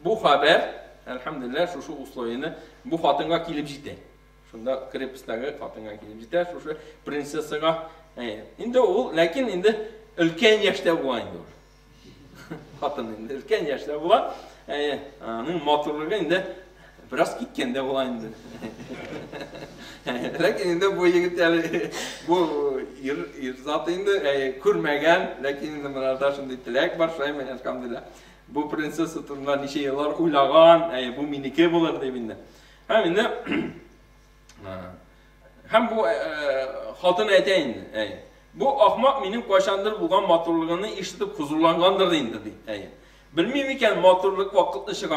бу хәбәр, әлхәмдүлилләһ, шушы условиене бу хатынга килеп җитә. Шунда крепостьтагы хатынга килеп җитә, шушы принцессага. Инде ул, ләкин инде өлкән яшьтә була инде ул. Хатын инде өлкән яшьтә була. Аның матурлыгы инде бераз киткән дә була инде. Ләкин инде бу егет әле бу ир, ир заты инде күрмәгән, ләкин инде монарда шундый теләк бар, шулаймы, әлхәмдүлилләһ. Бу принцесса турында ничә еллар уйлаган, бу минеке булыр дип инде. Һәм инде һәм бу хатын әйтә инде, әй, бу ахмак минем кайчандыр булган матурлыгымны ишетеп хозурлангандыр инде ди. Әй. Белмим икән матурлык вакытлыча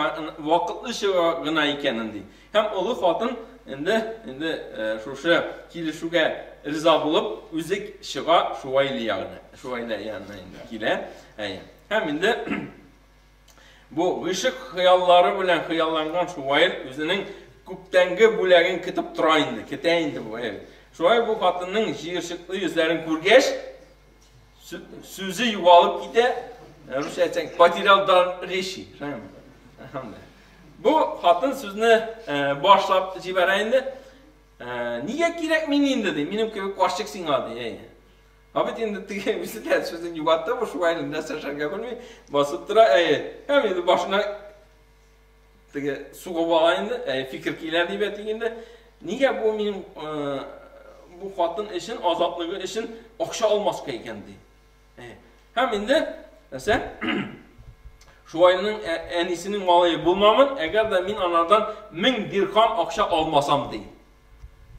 гына икәнен ди. Һәм олы хатын инде инде шушы килешүгә риза булып, үзе чыга Шуайлы ягына. Шуайлы янына инде килә. Әй. Һәм инде бу гыйшык хыяллары белән хыялланган Шувайл үзенең күптәнге бүләген көтеп тора инде, көтә инде бу. Шулай бу хатынның җыерчыклы йөзләрен күргәч, сүзе югалып китә. Русча әйтсәң, потерял дар речи. Бу хатын сүзне башлап җибәрә инде. Нигә кирәк мин инде ди, минем кебек карчык сиңа ди. Ә бит инде теге үзе дә сүзен югалтты, бу шулай нәрсә эшләргә белми, басып тора, әйе. Һәм инде башына теге сугып ала инде, әйе, фикер килә дип әйтик инде. Нигә бу минем бу хатын өчен, азатлыгы өчен акча алмаска икән ди. Әйе. Һәм инде нәрсә? Шулайның әнисенең малае булмамын, әгәр дә мин анардан 1000 дирхам акча алмасам ди.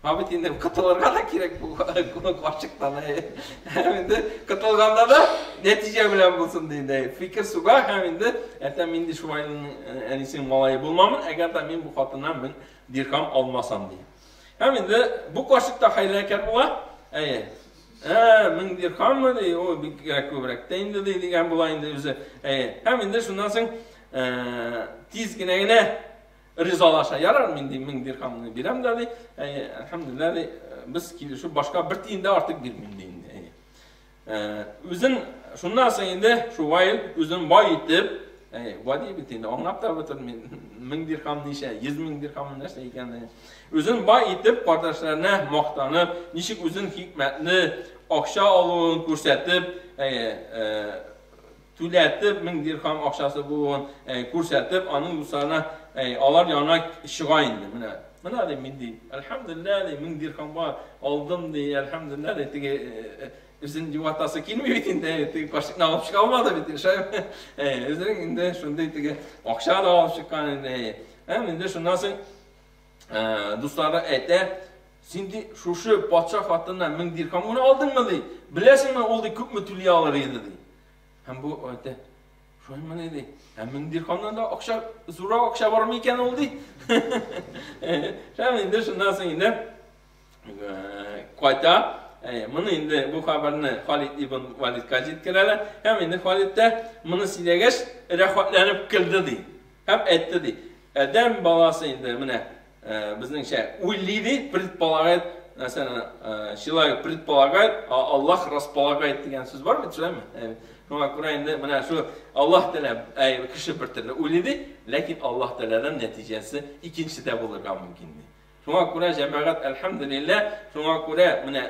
Ә бит инде котылырга да кирәк бу карчыктан. Һәм инде котылганда да нәтиҗә белән булсын ди инде. Фикер суга һәм инде әйтәм инде шулайның әнисенең малае булмамын, әгәр дә мин бу хатыннан 1000 дирхам алмасам ди. Һәм инде бу карчык та хәйләкәр була. Әйе. 1000 дирхаммы ди, ул бигрәк күбрәк тә инде ди дигән була инде үзе. Әйе. Һәм инде шуннан соң тиз генә генә ризалаша. Ярар, мин ди 1000 дирхамны бирәм дә ди. Әйе, әлхәмдүлилләһ ди, без килешү башка бер тиен дә артык бирмим ди инде. Әйе. Үзен шуннан соң инде Шувайл үзен бай итеп, әйе, гади бит инде, аңлап та бетерми, 1000 дирхам ничә, 100 мең дирхам нәрсә икәнен. Үзен бай итеп, кардәшләренә мактанып, ничек үзен хикмәтле акча алуын күрсәтеп, әйе, түләтеп 1000 дирхам акчасы булуын күрсәтеп, аның дусларына алар янына чыга инде. Менә. Менә ди, мин ди, әлхәмдүлилләһ ди, 1000 дирхамга алдым ди, әлхәмдүлилләһ ди, теге үзен юатасы килми бит инде, теге карчыкны алып чыга алмады бит, шулай. Үзенең инде шундый теге акча да алып чыккан инде. Һәм инде шуннан соң дуслары әйтә, син ди шушы патша хатыннан 1000 дирхам гына алдыңмы ди? Беләсеңме, ул ди күпме түли алыр иде ди. Һәм бу әйтә, шулаймы ди? Ә 1000 дирхамнан да акча, зуррак акча бармы икән ул ди. Һәм инде шуннан соң инде кайта. Моны инде бу хәбәрне Халид ибн Валидка җиткерәләр. Һәм инде Халид тә моны сөйләгәч, рәхәтләнеп көлде ди. Һәм әйтте ди, адәм баласы инде менә безнеңчә уйлый ди, предполагает, мәсәлән, человек предполагает, а Аллаһ располагает дигән сүз бар бит, шулаймы? Шуңа күрә инде менә шу Аллаһ Тәгалә кеше бер төрле уйлый ди, ләкин Аллаһ Тәгаләдән нәтиҗәсе икенчедә булырга мөмкин ди. Шуңа күрә җәмәгать, әлхәмдүлилләһ, шуңа күрә менә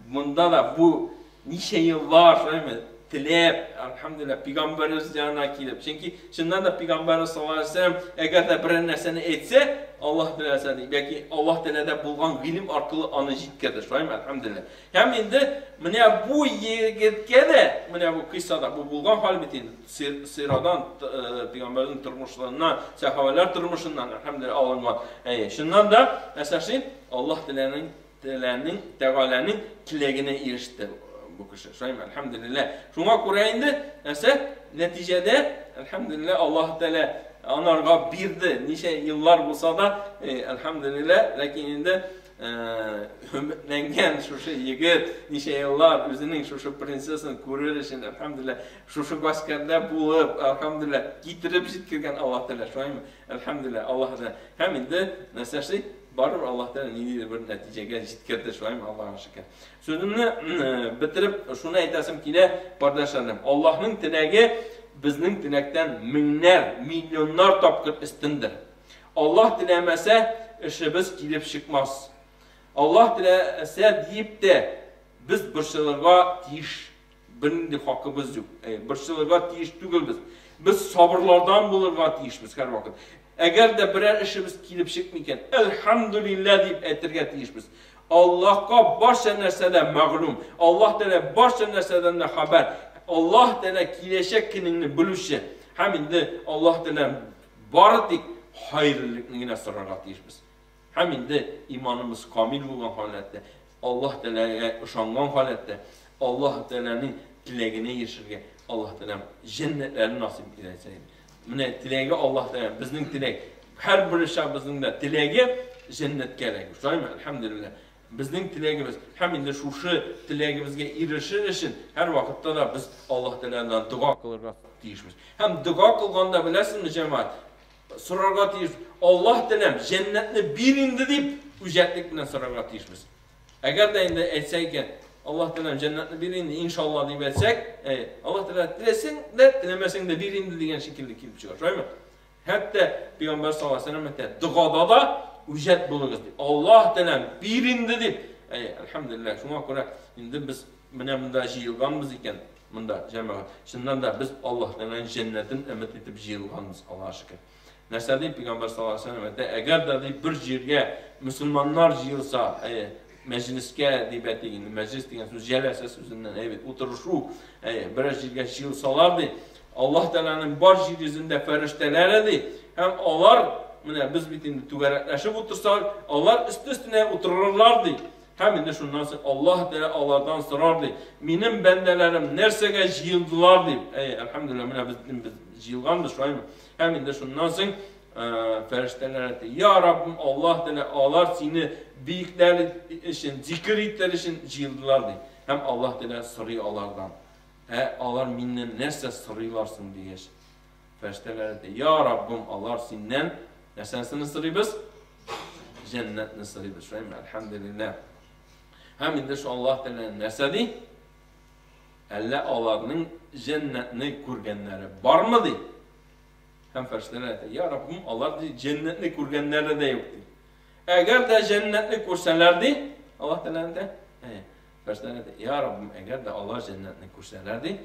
монда да бу ничә еллар шулаймы теләп, әлхәмдүлилләһ, пәйгамбәребез янына килеп, чөнки чыннан да пәйгамбәребез саллаллаһу алейһи вәсәлләм әгәр дә берәр нәрсәне әйтсә, Аллаһ теләсә, яки Аллаһ Тәгаләдә булган гыйлем аркылы аны җиткерде, шулаймы, әлхәмдүлилләһ. Һәм инде менә бу егеткә дә, менә бу кыйссада бу булган хәл бит инде, сирадан, пәйгамбәрнең тормышларыннан, сәхабәләр тормышыннан, әлхәмдүлилләһ, алынган. Әйе, чыннан да, нәрсә Аллаһ Тәгаләнең, Тәгаләнең теләгенә иреште бу кеше. Шулаймы, әлхәмдүлилләһ. Шуңа күрә инде, нәрсә, нәтиҗәдә, әлхәмдүлилләһ, Аллаһ Тәгалә анарга бирде, ничә еллар булса да, әлхәмдүлилләһ, ләкин инде өметләнгән шушы егет ничә еллар үзенең шушы принцессасын күрер өчен, әлхәмдүлилләһ, шушы гаскәрдә булып, әлхәмдүлилләһ, китереп җиткергән Аллаһ Тәгалә, шулаймы? Әлхәмдүлилләһ, Аллаһ Тәгалә. Һәм инде нәрсә эшли? Барыбер Аллаһ Тәгалә ниндидер бер нәтиҗәгә җиткерде, шулаймы? Аллаһка шөкер. Сүземне бетереп, шуны әйтәсем килә, кардәшләрем. Аллаһның теләге безнең теләктән меңнәр, миллионнар тапкыр өстендер. Аллаһ теләмәсә, эшебез килеп чыкмас. Аллаһ теләсә диеп тә без борчылырга тиеш бернинди хакыбыз юк. Борчылырга тиеш түгелбез. Без сабырлардан булырга тиешбез һәрвакыт. Әгәр дә берәр эшебез килеп чыкмый икән, әлхәмдүлилләһ дип әйтергә тиешбез. Аллаһка барча нәрсә дә мәгълүм. Аллаһ Тәгалә барча нәрсәдән дә хәбәр. Аллаһ Тәгалә киләчәк көнеңне белүче. Һәм инде Аллаһ Тәгалә бары тик хәерлелекне генә сорарга тиешбез. Һәм инде иманыбыз камил булган халәттә, Аллаһ Тәгаләгә ышанган халәттә, Аллаһ Тәгаләнең теләгенә ирешергә Аллаһ Тәгалә җәннәтләрен насыйп итсен. Менә теләге Аллаһ Тәгалә, безнең теләк, һәрбер безнең дә теләге җәннәткә эләгү. Шулаймы? Әлхәмдүлилләһ. Безнең теләгебез һәм инде шушы теләгебезгә ирешер өчен һәр вакытта да без Аллаһ Тәгаләдән дога кылырга тиешбез. Һәм дога кылганда беләсезме, җәмәгать, сорарга тиеш. Аллаһ Тәгаләм җәннәтне бир инде дип үҗәтлек белән сорарга тиешбез. Әгәр дә инде әйтсәк икән, Аллаһ Тәгаләм җәннәтне бир инде, иншалла дип әйтсәк, Аллаһ Тәгалә теләсәң дә, теләмәсәң дә бир инде дигән шикелле килеп чыга. Шулаймы? Хәтта Пәйгамбәр саллаллаһу алейһи вәсәлләм әйтә, догада да үҗәт булыгыз дип. Аллаһ Тәгаләм бир инде дип. Әлхәмдүлилләһ, шуңа күрә инде без менә монда җыелганбыз икән, монда җәмәгать. Чыннан да без Аллаһ Тәгаләнең җәннәтен өмет итеп җыелганбыз, Аллаһка шөкер. Нәрсә ди Пәйгамбәр саллаллаһу алейһи вәсәлләм әйтә, әгәр дә ди бер җиргә мөселманнар җыелса, мәҗлескә дип әйтик инде, мәҗлес дигән сүз җәләсә сүзеннән, әйбәт, утырышу, берәр җиргә җыелсалар ди, Аллаһ Тәгаләнең бар җир йөзендә фәрештәләре ди, һәм алар, менә без бит инде түгәрәкләшеп утырсак, алар өсте-өстенә утырырлар ди. Һәм инде шуннан соң Аллаһ Тәгалә алардан сорар ди, минем бәндәләрем нәрсәгә җыелдылар дип. Әй, әлхәмдүлилләһ, менә без җыелганбыз, шулаймы? Һәм инде шуннан соң фәрештәләр әйтте, я Раббым, Аллаһ Тәгалә, алар сине биекләр өчен, зикер итәр өчен җыелдылар ди. Һәм Аллаһ Тәгалә сорый алардан. Ә алар миннән нәрсә сорыйлар соң дигәч, фәрештәләр әйтә, я Раббым, алар синнән нәрсәсен сорыйбыз? Җәннәтне сорыйбыз. Шулаймы? Әлхәмдүлилләһ. Һәм инде шул Аллаһ Тәгалә нәрсә ди? Әллә аларның җәннәтне күргәннәре бармы ди? Һәм фәрештәләр әйтә, я Раббым, алар ди җәннәтне күргәннәре дә юк ди. Әгәр дә җәннәтне күрсәләр ди, Аллаһ Тәгалә әйтә, фәрештәләр әйтә, я Раббым, әгәр дә алар җәннәтне күрсәләр ди,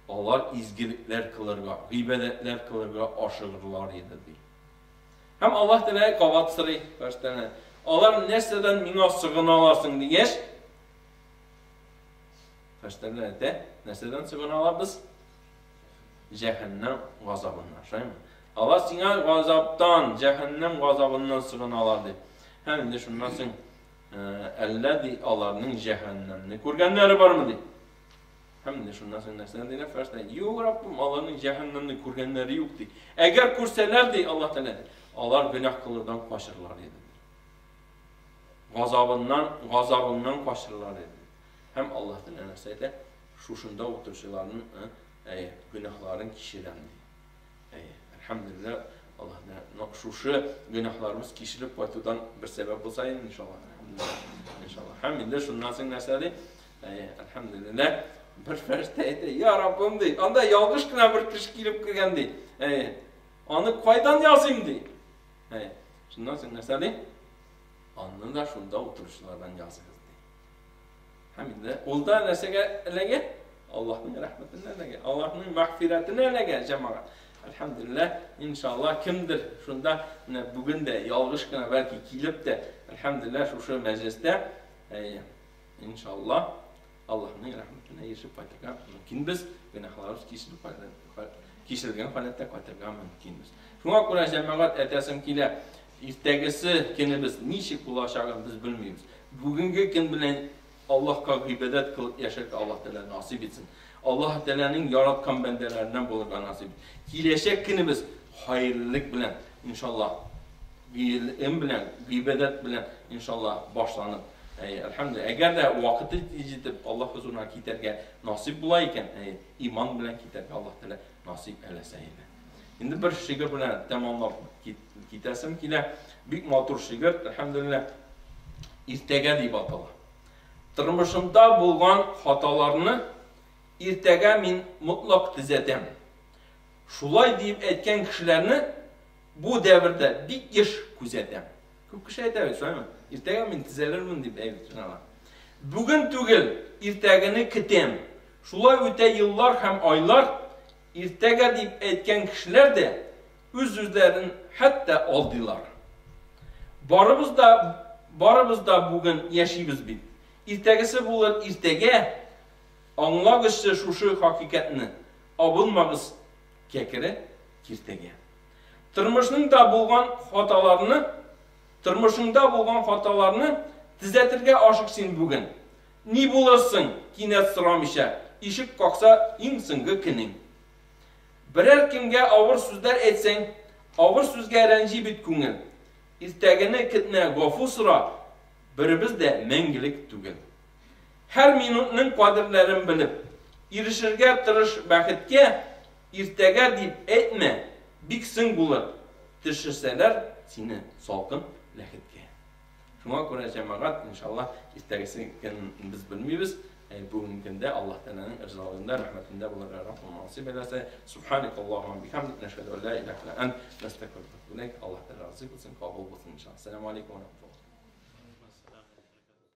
алар изгелекләр кылырга, гыйбадәтләр кылырга ашыгырлар иде ди. Һәм Аллаһ Тәгалә кабат сорый фәрештәне. Алар нәрсәдән миңа сыгыналар соң дигәч, фәрештәләр әйтә, нәрсәдән сыгына алабыз? Җәһәннәм газабыннан, шулаймы? Алар сиңа газаптан, җәһәннәм газабыннан сыгыналар ди. Һәм инде шуннан соң әллә ди аларның җәһәннәмне күргәннәре бармы ди. Һәм инде шуннан соң нәрсә диләр фәрештә? Юк, Раббым, аларның җәһәннәмне күргәннәре юк ди. Әгәр күрсәләр ди Аллаһ Тәгалә, алар гөнаһ кылудан качырлар иде. Газабыннан, газабыннан качырлар иде. Һәм Аллаһ Тәгалә нәрсә әйтә? Шушында утыручыларның әй, гөнаһларын кичерәм ди. Әй, әлхәмдүлилләһ, Аллаһ Тәгалә шушы гөнаһларыбыз кичереп кайтудан бер сәбәп булса инде, иншаллаһ. Иншаллаһ. Һәм инде шуннан соң нәрсә ди? Әй, әлхәмдүлилләһ, бер фәрештә әйтә, я Раббым ди, анда ялгыш кына бер кеше килеп кергән ди. Әй, аны кайдан языйм ди. Әй, шуннан соң нәрсә ди? Аны да шунда утыручылардан языгыз ди. Һәм инде ул да нәрсәгә эләгә? Аллаһның рәхмәтенә эләгә, Аллаһның мәгъфирәтенә эләгә, җәмәгать. Әлхәмдүлилләһ, иншаллаһ, кемдер шунда менә бүген дә ялгыш кына бәлки килеп тә, әлхәмдүлилләһ, шушы мәҗлестә, әйе, Иншалла, Аллаһның рәхмәтенә ирешеп кайтырга мөмкинбез, гөнаһларыбыз кичереп кичерелгән халәттә кайтырга мөмкинбез. Шуңа күрә җәмәгать әйтәсем килә, иртәгесе көнебез ничек булачагын без белмибез. Бүгенге көн белән Аллаһка гыйбадәт кылып яшәргә Аллаһ Тәгалә насыйп итсен. Аллаһ Тәгаләнең яраткан бәндәләреннән булырга насыйп итсен. Киләчәк көнебез хәерлелек белән, иншаллаһ, гыйлем белән, гыйбадәт белән, иншаллаһ, башланып, әйе, әлхәмдүлилләһ, әгәр дә вакыты җитеп, Аллаһ хозурына китәргә насыйп була икән, әйе, иман белән китәргә Аллаһ Тәгалә насыйп әйләсә иде. Инде бер шигырь белән тәмамлап китәсем килә. Бик матур шигырь, әлхәмдүлилләһ, Иртәгә дип атала. Тормышымда булган хаталарны иртәгә мин мотлак төзәтәм. Шулай диеп әйткән кешеләрне бу дәвердә бик еш күзәтәм. Күп кеше әйтә бит, шулаймы? Иртәгә мин төзәлермен дип әйтә алар. Бүген түгел, иртәгене көтәм. Шулай үтә еллар һәм айлар, иртәгә дип әйткән кешеләр дә үз-үзләрен хәтта алдыйлар. Барыбыз да, барыбыз да бүген яшибез бит. Иртәгесе булыр иртәгә, аңлагызчы шушы хакыйкатьне, абынмагыз кәкре киртәгә. Тормышның да булган хаталарны, тормышыңда булган хаталарны төзәтергә ашык син бүген. Ни булырсың, кинәт сорамыйча, ишек какса иң соңгы көнең. Берәр кемгә авыр сүзләр әйтсәң, авыр сүзгә рәнҗи бит күңел. Иртәгене көтмә, гафу сора, беребез дә мәңгелек түгел. Һәр минутның кадерләрен белеп, ирешергә тырыш бәхеткә, иртәгә дип әйтмә, бик соң булыр, төшерсәләр сине салкын ләхеткә. Шуңа күрә, җәмәгать, иншаллаһ, иртәгесе көн без белмибез, бүгенге көндә Аллаһ Тәгаләнең ризалыгында, рәхмәтендә булырга Раббым насыйп әйләсә. Субханакаллаһумма бихамдик, нәшһәдү ан ла илаһа илля ант, нәстәгъфирука ва нәтубу иләйк. Аллаһ Тәгалә разый булсын, кабул булсын, иншаллаһ. Ассаламу алейкум ва рахматуллаһ.